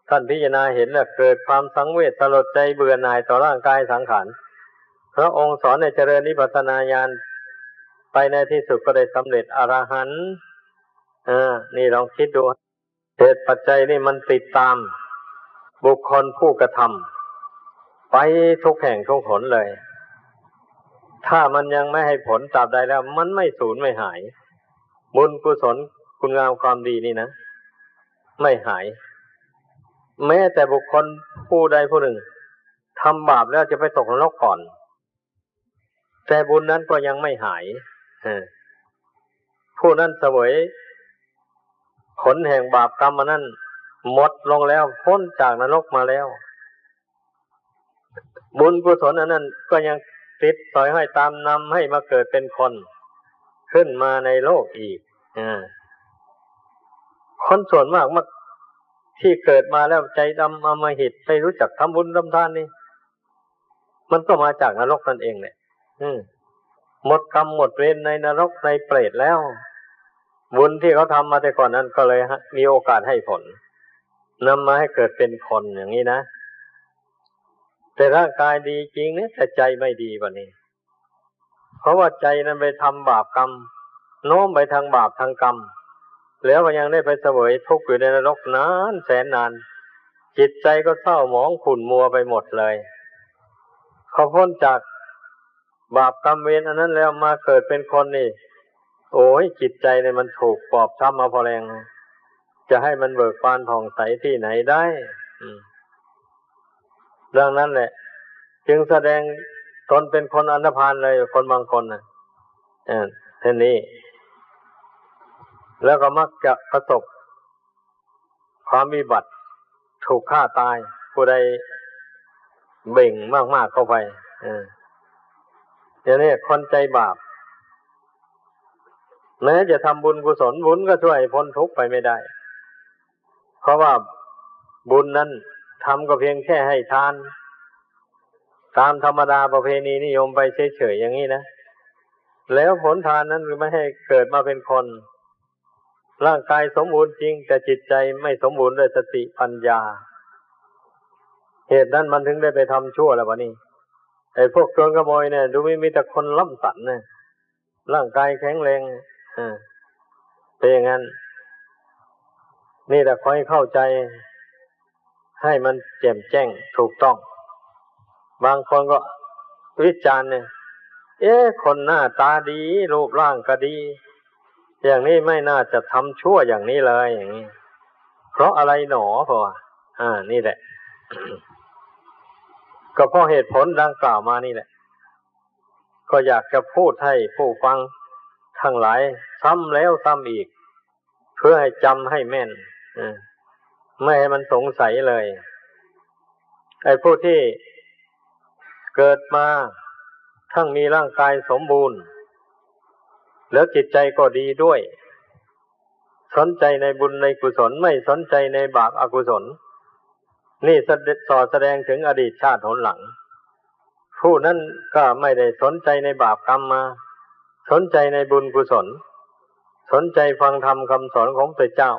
ທ່ານພິຈາລະນາເຫັນແລ້ວເກີດຄວາມສັງເວດສະຫຼົດໃຈເບື່ອໜ່າຍຕໍ່ຮ່າງກາຍສັງຂານ. ພະອົງສອນໃຫ້ຈະເລີນວິປັດສະນາຍານ, ໄປໃນທີ່ສຸດກໍໄດ້ສຳເລັດອະລະຫັນ. ເອີ, ນີ້ລອງຄິດດູ, ເຫດປັດໄຈນີ້ມັນຕິດຕາມບຸກຄົນຜູ້ກະທຳໄປທຸກແຫ່ງທຸກຫົນເລີຍ. ຖ້າມັນຍັງໄມ່ໃຫ້ຜົນຕາບໃດແລ້ວ, ມັນໄມ່ສູນໄມ່ຫາຍ. ບຸນກຸສົນຄຸນງາມຄວາມດີນີ້ນະ, ໄມ່ຫາຍ. ແມ້ແຕ່ບຸກຄົນຜູ້ໃດຜູ້ໜຶ່ງທຳບາບແລ້ວຈະໄປຕົກນະລົກກ່ອນ, ແຕ່ບຸນນັ້ນກໍຍັງໄມ່ຫາຍ. ເອີ ຜູ້ນັ້ນສະເຫວີຍຜົນແຫ່ງບາບກຳອັນນັ້ນໝົດລົງແລ້ວ, ພົ້ນຈາກນະລົກມາແລ້ວ, ບຸນກຸສົນອັນນັ້ນກໍຍັງຕິດສອຍຫ້ອຍຕາມນຳໃຫ້ມາເກີດເປັນຄົນຂຶ້ນມາໃນໂລກອີກ. ເອີ ຄົນສ່ວນມາກມັກ ທີ່ເກີດມາແລ້ວໃຈດຳອຳມະຫິດ ໄມ່ຮູ້ຈັກທຳບຸນທຳທານນີ້ ມັນກໍມາຈາກນະລົກນັ້ນເອງແຫຼະ. ເອີ ໝົດກຳໝົດເວນໃນນະລົກໃນເປດແລ້ວ, ບຸນທີ່ເຂົາທຳມາແຕ່ກ່ອນນັ້ນກໍເລີຍ ມີໂອກາດໃຫ້ຜົນ ນຳມາໃຫ້ເກີດເປັນຄົນຢ່າງນີ້ນະ. ແຕ່ຮ່າງກາຍດີຈິງນະ ແຕ່ໃຈໄມ່ດີບັດນີ້. ເພາະວ່າໃຈນັ້ນໄປທຳບາບກຳ, ໂນ້ມໄປທາງບາບທາງກຳ, ແລ້ວກໍຍັງໄດ້ໄປສະເຫວີຍທຸກຢູ່ໃນນະລົກນານແສນນານ, ຈິດໃຈກໍເສົ້າໝອງຂຸ່ນມົວໄປໝົດເລີຍ. ພໍພົ້ນຈາກບາບກຳເວນອັນນັ້ນແລ້ວ ມາເກີດເປັນຄົນນີ້, ໂອ້ຍ, ຈິດໃຈນີ້ມັນຖືກບອບຊ້ຳມາພໍແລ້ວ, ຈະໃຫ້ມັນເບີກບານຜ່ອງໃສທີ່ໄຫນໄດ້? ອືມ. ດັ່ງນັ້ນແຫຼະ ຈຶ່ງສະແດງຕົນເປັນຄົນອັນທະພານເລີຍ, ຄົນບາງຄົນນະ ເອີ ເຊັ່ນນີ້ ແລ້ວກໍມັກຈະປະສົບຄວາມວິບັດ, ຖືກຂ້າຕາຍ, ຜູ້ໃດເບັ່ງມາກໆເຂົ້າໄປ. ເອີ ດຽວນີ້ຄົນໃຈບາບ ແມ້ຈະທຳບຸນກຸສົນ, ບຸນກໍຊ່ວຍໃຫ້ພົ້ນທຸກໄປໄມ່ໄດ້, ເພາະວ່າບຸນນັ້ນທຳກໍພຽງແຄ່ໃຫ້ທານຕາມທຳມະດາປະເພນີນິຍົມໄປເສີຍໆຢ່າງນີ້ນະ, ແລ້ວຜົນທານນັ້ນກໍໄມ່ໃຫ້ເກີດມາເປັນຄົນ. ຮ່າງກາຍສົມບູນຈິງ, ແຕ່ຈິດໃຈໄມ່ສົມບູນດ້ວຍສະຕິປັນຍາ. ເຫດນັ້ນມັນເຖິງໄດ້ໄປທຳຊົ່ວແລ້ວບັດນີ້. ໄອ້ພວກໂຈນຂະໂມຍນີ້ ດູມີ ມີແຕ່ຄົນລ້ຳສັນນະ, ຮ່າງກາຍແຂງແຮງ, ເອີ ເປັນຢ່າງນັ້ນ. ນີ້ແຫຼະ ຂໍໃຫ້ເຂົ້າໃຈ ໃຫ້ມັນແຈ່ມແຈ້ງຖືກຕ້ອງ. ບາງຄົນກໍວິຈານນີ້, ເອະ, ຄົນໜ້າຕາດີ, ຮູບຮ່າງກໍດີ, ຢ່າງນີ້ໄມ່ໜ້າຈະທຳຊົ່ວຢ່າງນີ້ເລີຍ, ຢ່າງນີ້. ເພາະອະໄລໜໍ? ເພາະວ່າ, ອາ, ນີ້ແຫຼະ, ກໍເພາະເຫດຜົນດັ່ງກ່າວມານີ້ແຫຼະ. ກໍຢາກຈະພູດໃຫ້ຜູ້ຟັງທັງຫຼາຍຊ້ຳແລ້ວຊ້ຳອີກ, ເພື່ອໃຫ້ຈຳໃຫ້ແມ່ນ, ເອີ ໄມ່ໃຫ້ມັນສົງໄສເລີຍ. ໄອ້ຜູ້ທີ່ເກີດມາທັງມີຮ່າງກາຍສົມບູນ ແລ້ວຈິດໃຈກໍດີດ້ວຍ, ສົນໃຈໃນບຸນໃນກຸສົນ, ໄມ່ສົນໃຈໃນບາບອະກຸສົນ, ນີ້ສະແດ-, ສ່ອສະແດງເຖິງອະດີດຊາດຫົນຫຼັງ. ຜູ້ນັ້ນກໍໄມ່ໄດ້ສົນໃຈໃນບາບກຳມາ, ສົນໃຈໃນບຸນກຸສົນ, ສົນໃຈຟັງທຳຄຳສອນຂອງພະເຈົ້າ.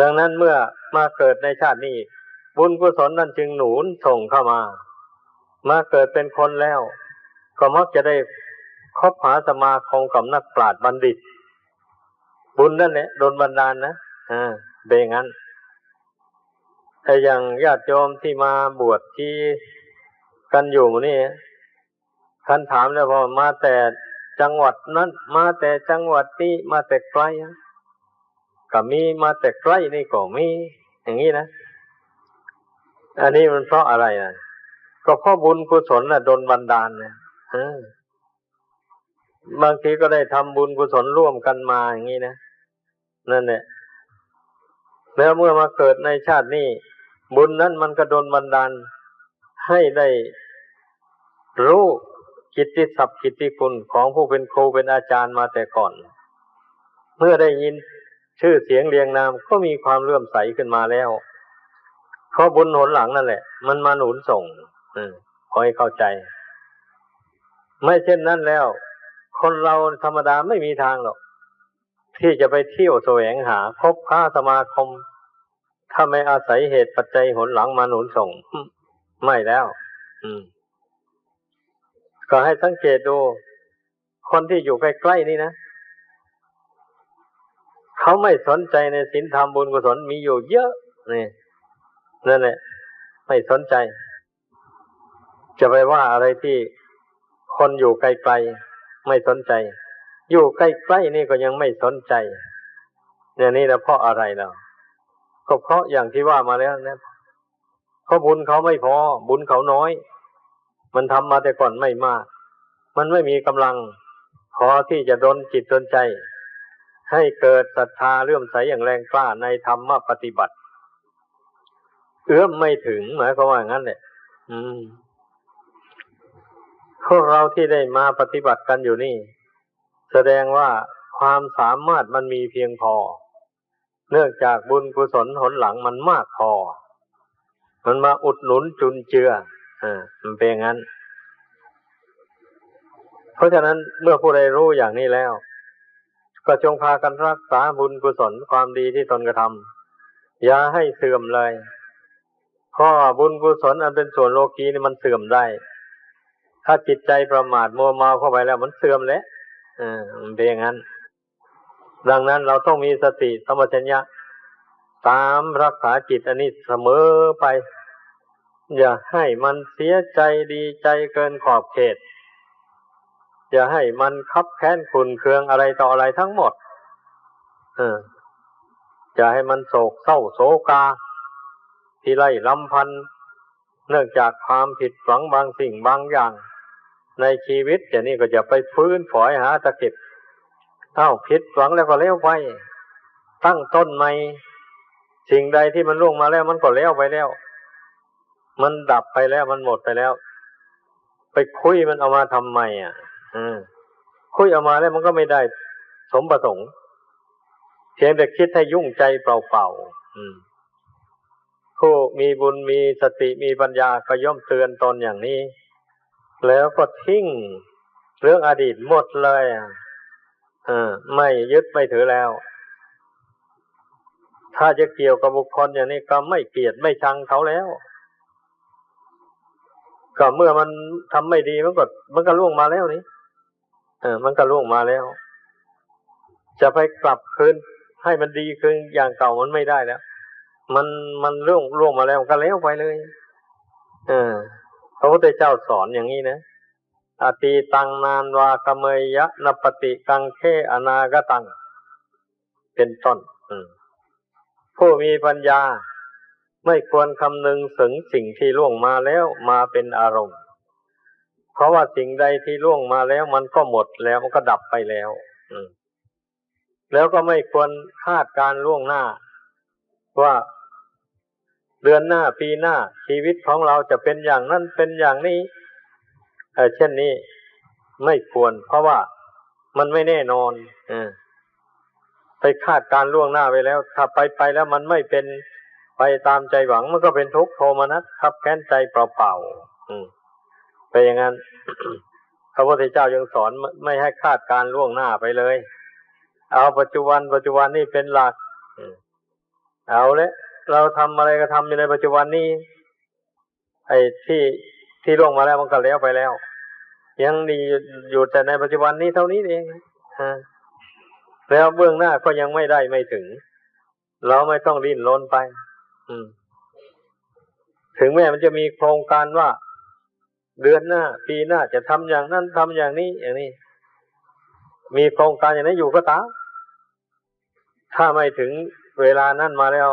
ດັ່ງນັ້ນເມື່ອມາເກີດໃນຊາດນີ້, ບຸນກຸສົນນັ້ນຈຶ່ງໜູນສົ່ງເຂົ້າມາ. ມາເກີດເປັນຄົນແລ້ວ, ກໍມັກຈະໄດ້ຄົບຫາສະມາຄົມກັບນັກປາດບັນດິດ. ບຸນນັ້ນແຫຼະດົນບັນດານນະ, ອາ, ເປັນຢ່າງນັ້ນ. ແຕ່ຢ່າງຍາດໂຍມທີ່ມາບວດຊີກັນຢູ່ມື້ນີ້, ຄັນຖາມແລ້ວວ່າມາແຕ່ຈັງຫວັດນັ້ນ, ມາແຕ່ຈັງຫວັດນີ້, ມາແຕ່ໄກ, ກໍມີ, ມາແຕ່ໃກ້ນີ້ກໍມີ, ຢ່າງນີ້ນະ. ອັນນີ້ມັນເພາະອະໄລນະ? ກໍເພາະບຸນກຸສົນນະດົນບັນດານນະ. ເອີ. ບາງທີກໍໄດ້ທຳບຸນກຸສົນຮ່ວມກັນມາຢ່າງນີ້ນະ, ນັ້ນແຫຼະ. ແລ້ວເມື່ອມາເກີດໃນຊາດນີ້, ບຸນນັ້ນມັນກໍດົນບັນດານໃຫ້ໄດ້ຮູ້ກິດຕິສັບກິດຕິຄຸນຂອງຜູ້ເປັນຄູເປັນອາຈານມາແຕ່ກ່ອນ. ເມື່ອໄດ້ຍິນ ຊື່ສຽງລຽງນາມກໍມີຄວາມເຫຼື້ອມໃສຂຶ້ນມາແລ້ວ, ເພາະບຸນຫົນຫຼັງນັ້ນແຫຼະ ມັນມາໜູນສົ່ງ, ເອີ, ຂໍໃຫ້ເຂົ້າໃຈ. ໄມ່ເຊັ່ນນັ້ນແລ້ວ, ຄົນເຮົາທຳມະດາໄມ່ມີທາງດອກ ທີ່ຈະໄປທ່ຽວສະແຫວງຫາ, ຄົບຄ້າສະມາຄົມ, ຖ້າໄມ່ອາໄສເຫດປັດໄຈຫົນຫຼັງມາໜູນສົ່ງ, ອືມ, ໄມ່ແລ້ວ. ອືມ. ກໍໃຫ້ສັງເກດດູ, ຄົນທີ່ຢູ່ໃກ້ໆນີ້ນະ, ເຂົາໄມ່ສົນໃຈໃນສິນທຳບຸນກຸສົນມີຢູ່ເຍອະ, ນີ້, ນັ້ນແຫຼະ, ໄມ່ສົນໃຈ. ຈະໄປວ່າອະໄລທີ່ຄົນຢູ່ໄກໆໄມ່ສົນໃຈ, ຢູ່ໃກ້ໆນີ້ກໍຍັງໄມ່ສົນໃຈ. ແນວນີ້ລະເພາະອະໄລລະ? ກໍເພາະຢ່າງທີ່ວ່າມາແລ້ວນະ, ເພາະບຸນເຂົາໄມ່ພໍ, ບຸນເຂົານ້ອຍ. มันทำมาแต่ก่อนไม่มาก มันไม่มีกำลังพอที่จะดลจิตดลใจ ให้เกิดศรัทธาเลื่อมใสอย่างแรงกล้าในธรรมปฏิบัติ เอื้อมไม่ถึง หมายความว่าอย่างนั้นแหละ อืม พวกเราที่ได้มาปฏิบัติกันอยู่นี่ แสดงว่าความสามารถมันมีเพียงพอ เนื่องจากบุญกุศลหนหลังมันมากพอ มันมาอุดหนุนจุนเจือ เออ มันเป็นอย่างนั้น เพราะฉะนั้นเมื่อผู้ใดรู้อย่างนี้แล้ว ก็จงพากันรักษาบุญกุศลความดีที่ตนกระทำ อย่าให้เสื่อมเลย เพราะว่าบุญกุศลอันเป็นส่วนโลกีนี่มันเสื่อมได้ ถ้าจิตใจประมาทมัวเมาเข้าไปแล้วมันเสื่อมแหละ เออ มันเป็นอย่างนั้น ดังนั้นเราต้องมีสติสัมปชัญญะ ตามรักษาจิตอันนี้เสมอไป อย่าให้มันเสียใจดีใจเกินขอบเขต อย่าให้มันคับแค้นขุ่นเคืองอะไรต่ออะไรทั้งหมด เออ อย่าให้มันโศกเศร้าโศกา พิไรรำพัน เนื่องจากความผิดหวังบางสิ่งบางอย่างในชีวิต อย่างนี้ก็อย่าไปฟืนฝอยหาตะเข็บ เอ้า ผิดหวังแล้วก็แล้วไป ตั้งต้นใหม่ สิ่งใดที่มันล่วงมาแล้วมันก็แล้วไปแล้ว มันดับไปแล้ว มันหมดไปแล้ว ไปคุยมันเอามาทำไมอ่ะ อืม คุยเอามาแล้วมันก็ไม่ได้สมประสงค์ เพียงแต่คิดให้ยุ่งใจเปล่าๆ อืม ผู้มีบุญมีสติมีปัญญาก็ย่อมเตือนตนอย่างนี้ แล้วก็ทิ้งเรื่องอดีตหมดเลยอะ เออ ไม่ยึดไม่ถือแล้ว ถ้าจะเกี่ยวกับบุคคลอย่างนี้ก็ไม่เกลียดไม่ชังเขาแล้ว ก็เมื่อมันทำไม่ดีมันก็ มันก็ล่วงมาแล้วนี่ เออ มันก็ล่วงมาแล้ว จะไปกลับคืนให้มันดีคืนอย่างเก่ามันไม่ได้แล้ว มัน มันล่วง ล่วงมาแล้วมันก็แล้วไปเลย เออ พระพุทธเจ้าสอนอย่างนี้นะ อตีตังนานวากะเมยยะ นปฏิกังเขอนาคตัง เป็นต้น อืม ผู้มีปัญญาไม่ควรคำนึงถึงสิ่งที่ล่วงมาแล้วมาเป็นอารมณ์ เพราะว่าสิ่งใดที่ล่วงมาแล้วมันก็หมดแล้ว มันก็ดับไปแล้ว อืม แล้วก็ไม่ควรคาดการณ์ล่วงหน้า ว่าเดือนหน้า ปีหน้า ชีวิตของเราจะเป็นอย่างนั้นเป็นอย่างนี้ เอ่อ เช่นนี้ไม่ควร เพราะว่ามันไม่แน่นอน เออ ไปคาดการณ์ล่วงหน้าไว้แล้ว ถ้าไป ไปแล้วมันไม่เป็นไปตามใจหวัง มันก็เป็นทุกข์โทมนัสคับแค้นใจเปล่าๆ อืม เป็นอย่างนั้น พระพุทธเจ้ายังสอนไม่ ไม่ให้คาดการณ์ล่วงหน้าไปเลย เอาปัจจุบัน ปัจจุบันนี่เป็นหลัก อืม เอาละ เราทำอะไรก็ทำอยู่ในปัจจุบันนี้ ไอ้ที่ ที่ล่วงมาแล้วมันก็แล้วไปแล้ว ยังดีอยู่แต่ในปัจจุบันนี้เท่านี้เอง อ่า แล้วเบื้องหน้าก็ยังไม่ได้ไม่ถึง เราไม่ต้องดิ้นรนไป อืม ถึงแม้มันจะมีโครงการว่า เดือนหน้า ปีหน้าจะทำอย่างนั้น ทำอย่างนี้ อย่างนี้ มีโครงการอย่างนั้นอยู่ก็ตาม ถ้าไม่ถึงเวลานั้นมาแล้ว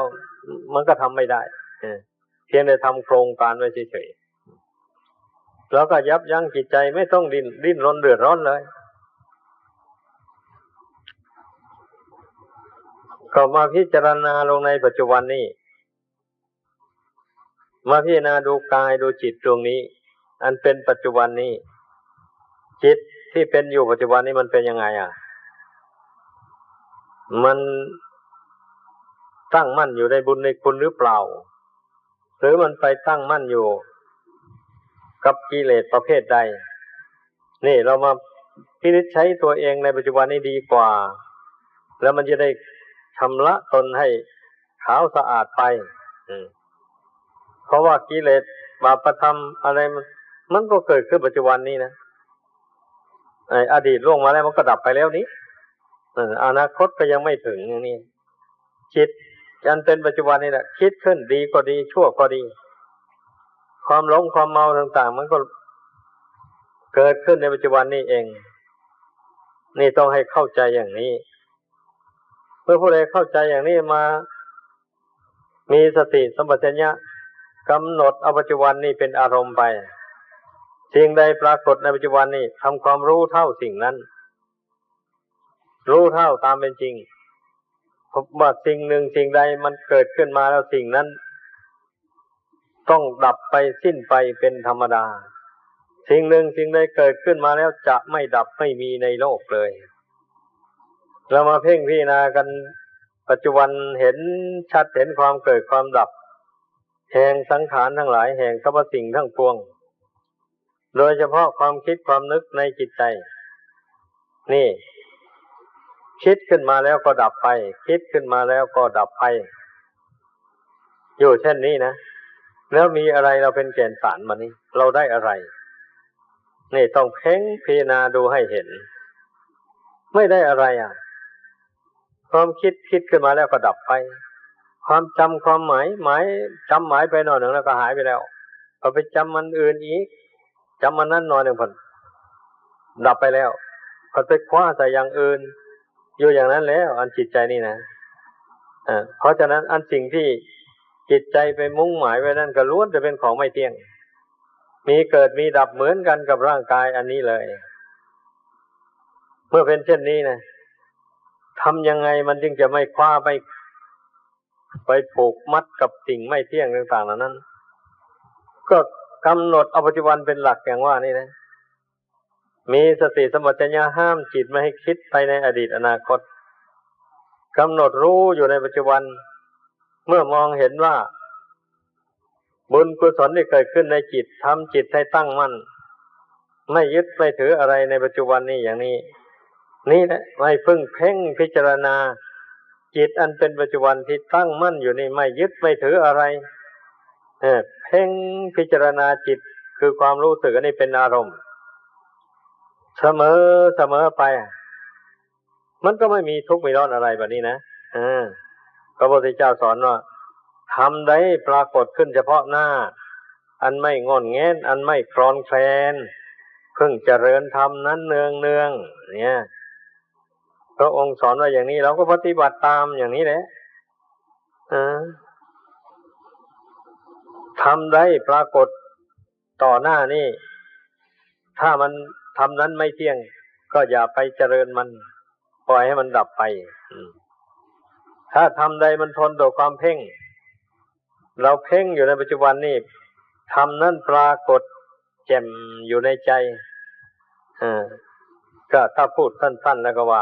มันก็ทำไม่ได้ เออ เพียงแต่ทำโครงการไว้เฉยๆ แล้วก็ยับยั้งจิตใจไม่ต้องดิ้น ดิ้นรนเดือดร้อนเลย ก็มาพิจารณาลงในปัจจุบันนี้ มาพิจารณาดูกายดูจิตดวงนี้ อันเป็นปัจจุบันนี้ จิตที่เป็นอยู่ปัจจุบันนี้มันเป็นยังไงอ่ะ มันตั้งมั่นอยู่ในบุญในคุณหรือเปล่า หรือมันไปตั้งมั่นอยู่กับกิเลสประเภทใด นี่เรามาพินิจฉัยตัวเองในปัจจุบันนี้ดีกว่า แล้วมันจะได้ชำระตนให้ขาวสะอาดไป อืม เพราะว่ากิเลสบาปธรรมอะไรมัน มันก็เกิดขึ้นปัจจุบันนี้นะ ไอ้อดีตล่วงมาแล้วมันก็ดับไปแล้วนี่ เออ อนาคตก็ยังไม่ถึงอย่างนี้ จิตอันเป็นปัจจุบันนี่แหละ คิดขึ้นดีก็ดี ชั่วก็ดี ความหลงความเมาต่างๆ มันก็เกิดขึ้นในปัจจุบันนี่เอง นี่ต้องให้เข้าใจอย่างนี้ เมื่อผู้ใดเข้าใจอย่างนี้มา มีสติสัมปชัญญะ กำหนดเอาปัจจุบันนี่เป็นอารมณ์ไป ສິ່งใดปรากฏในปัจจุบันนี้ ทำความรู้เท่าสิ่งนั้น รู้เท่าตามเป็นจริง ว่าสิ่งหนึ่งสิ่งใดมันเกิดขึ้นมาแล้ว สิ่งนั้นต้องดับไปสิ้นไปเป็นธรรมดา สิ่งหนึ่งสิ่งใดเกิดขึ้นมาแล้วจะไม่ดับไม่มีในโลกเลย เรามาเพ่งพิจารณากันปัจจุบัน เห็นชัดเห็นความเกิดความดับ แห่งสังขารทั้งหลาย แห่งสรรพสิ่งทั้งปวง โดยเฉพาะความคิดความนึกในจิตใจ นี่ คิดขึ้นมาแล้วก็ดับไป คิดขึ้นมาแล้วก็ดับไป อยู่เช่นนี้นะ แล้วมีอะไรเราเป็นแก่นสารมานี้ เราได้อะไร นี่ต้องเพ่งพิจารณาดูให้เห็น ไม่ได้อะไรอ่ะ ความคิดคิดขึ้นมาแล้วก็ดับไป ความจำความหมาย หมาย จำหมายไปหน่อยหนึ่งแล้วก็หายไปแล้ว ก็ไปจำมันอื่นอีก จำมันนั้นหน่อยหนึ่ง พัดดับไปแล้ว พัดไปคว้าใส่อย่างอื่น อยู่อย่างนั้นแล้ว อันจิตใจนี่นะ เอ่อ เพราะฉะนั้นอันสิ่งที่จิตใจไปมุ่งหมายไว้นั่นก็ล้วนแต่เป็นของไม่เที่ยง มีเกิดมีดับเหมือนกันกับร่างกายอันนี้เลย เมื่อเป็นเช่นนี้นะ ทำยังไงมันจึงจะไม่คว้า ไม่ไปผูกมัดกับสิ่งไม่เที่ยงต่างๆเหล่านั้น ก็กำหนดเอาปัจจุบันเป็นหลักอย่างว่านี่นะ มีสติสัมปชัญญะห้ามจิตไม่ให้คิดไปในอดีตอนาคต กำหนดรู้อยู่ในปัจจุบัน เมื่อมองเห็นว่าบุญกุศลที่เกิดขึ้นในจิต ทำจิตให้ตั้งมั่น ไม่ยึดไม่ถืออะไรในปัจจุบันนี้อย่างนี้ นี่แหละให้เพิ่งเพ่งพิจารณาจิตอันเป็นปัจจุบันที่ตั้งมั่นอยู่นี่ ไม่ยึดไม่ถืออะไร เออ เพ่งพิจารณาจิต คือความรู้สึกอันนี้เป็นอารมณ์ เสมอ เสมอไป มันก็ไม่มีทุกข์มีร้อนอะไรแบบนี้นะ เออ พระพุทธเจ้าสอนว่า ธรรมใดปรากฏขึ้นเฉพาะหน้า อันไม่ง่อนแง่น อันไม่คลอนแคลน เพิ่งเจริญธรรมนั้นเนืองๆ เนี่ย พระองค์สอนว่าอย่างนี้ เราก็ปฏิบัติตามอย่างนี้แหละ เออ ธรรมใดปรากฏต่อหน้านี่ ถ้ามัน ธรรมนั้นไม่เที่ยง ก็อย่าไปเจริญมัน ปล่อยให้มันดับไป อืม ถ้าธรรมใดมันทนต่อความเพ่ง เราเพ่งอยู่ในปัจจุบันนี่ ธรรมนั้นปรากฏแจ่มอยู่ในใจ เออ ก็ถ้าพูดสั้นๆแล้วก็ว่า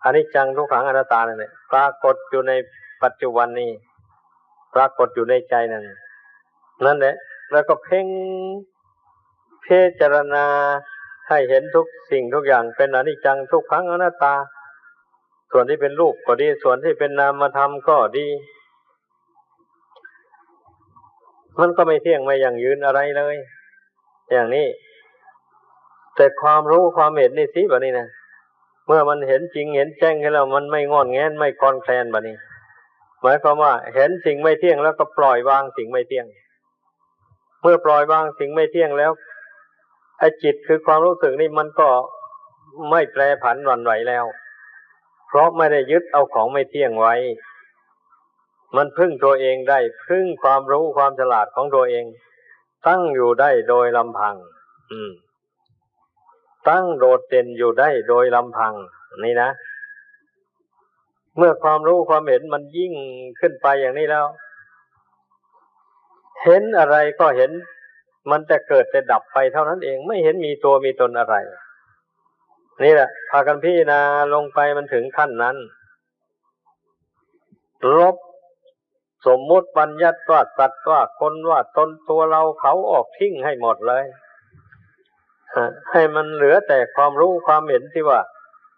อนิจจัง ทุกขัง อนัตตานั่นแหละ ปรากฏอยู่ในปัจจุบันนี้ ปรากฏอยู่ในใจนั่น นั่นแหละ แล้วก็เพ่งพิจารณาให้เห็นทุกสิ่งทุกอย่างเป็นอนิจจัง ทุกขัง อนัตตา ส่วนที่เป็นรูปก็ดี ส่วนที่เป็นนามธรรมก็ดี มันก็ไม่เที่ยงไม่ยั่งยืนอะไรเลย อย่างนี้ แต่ความรู้ความเห็นนี่สิ บัดนี้นะ เมื่อมันเห็นจริงเห็นแจ้งขึ้นแล้ว มันไม่ง่อนแง่น ไม่คลอนแคลน บัดนี้ หมายความว่าเห็นสิ่งไม่เที่ยงแล้วก็ปล่อยวางสิ่งไม่เที่ยง เมื่อปล่อยวางสิ่งไม่เที่ยงแล้ว ไอ้จิตคือความรู้สึกนี่มันก็ไม่แปรผันหวั่นไหวแล้ว เพราะไม่ได้ยึดเอาของไม่เที่ยงไว้ มันพึ่งตัวเองได้ พึ่งความรู้ความฉลาดของตัวเอง ตั้งอยู่ได้โดยลำพัง อืม ตั้งโดดเด่นอยู่ได้โดยลำพัง นี่นะ เมื่อความรู้ความเห็นมันยิ่งขึ้นไปอย่างนี้แล้ว เห็นอะไรก็เห็นมันแต่เกิดแต่ดับไปเท่านั้นเอง ไม่เห็นมีตัวมีตนอะไร นี่แหละ พากันพิจารณาลงไปมันถึงขั้นนั้น ลบสมมุติบัญญัติว่าสัตว์ว่าคนว่าตนตัวเราเขาออกทิ้งให้หมดเลย ฮะ ให้มันเหลือแต่ความรู้ความเห็นที่ว่า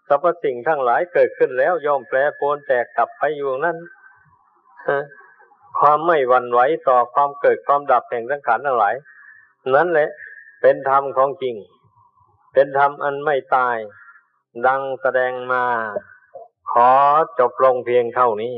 สรรพสิ่งทั้งหลายเกิดขึ้นแล้วย่อมแปรปรวนแตกดับไปอยู่นั้น ฮะ ความไม่หวั่นไหวต่อความเกิดความดับแห่งสังขารทั้งหลาย นั่นแหละเป็นธรรมของจริง เป็นธรรมอันไม่ตาย ดังแสดงมา ขอจบลงเพียงเท่านี้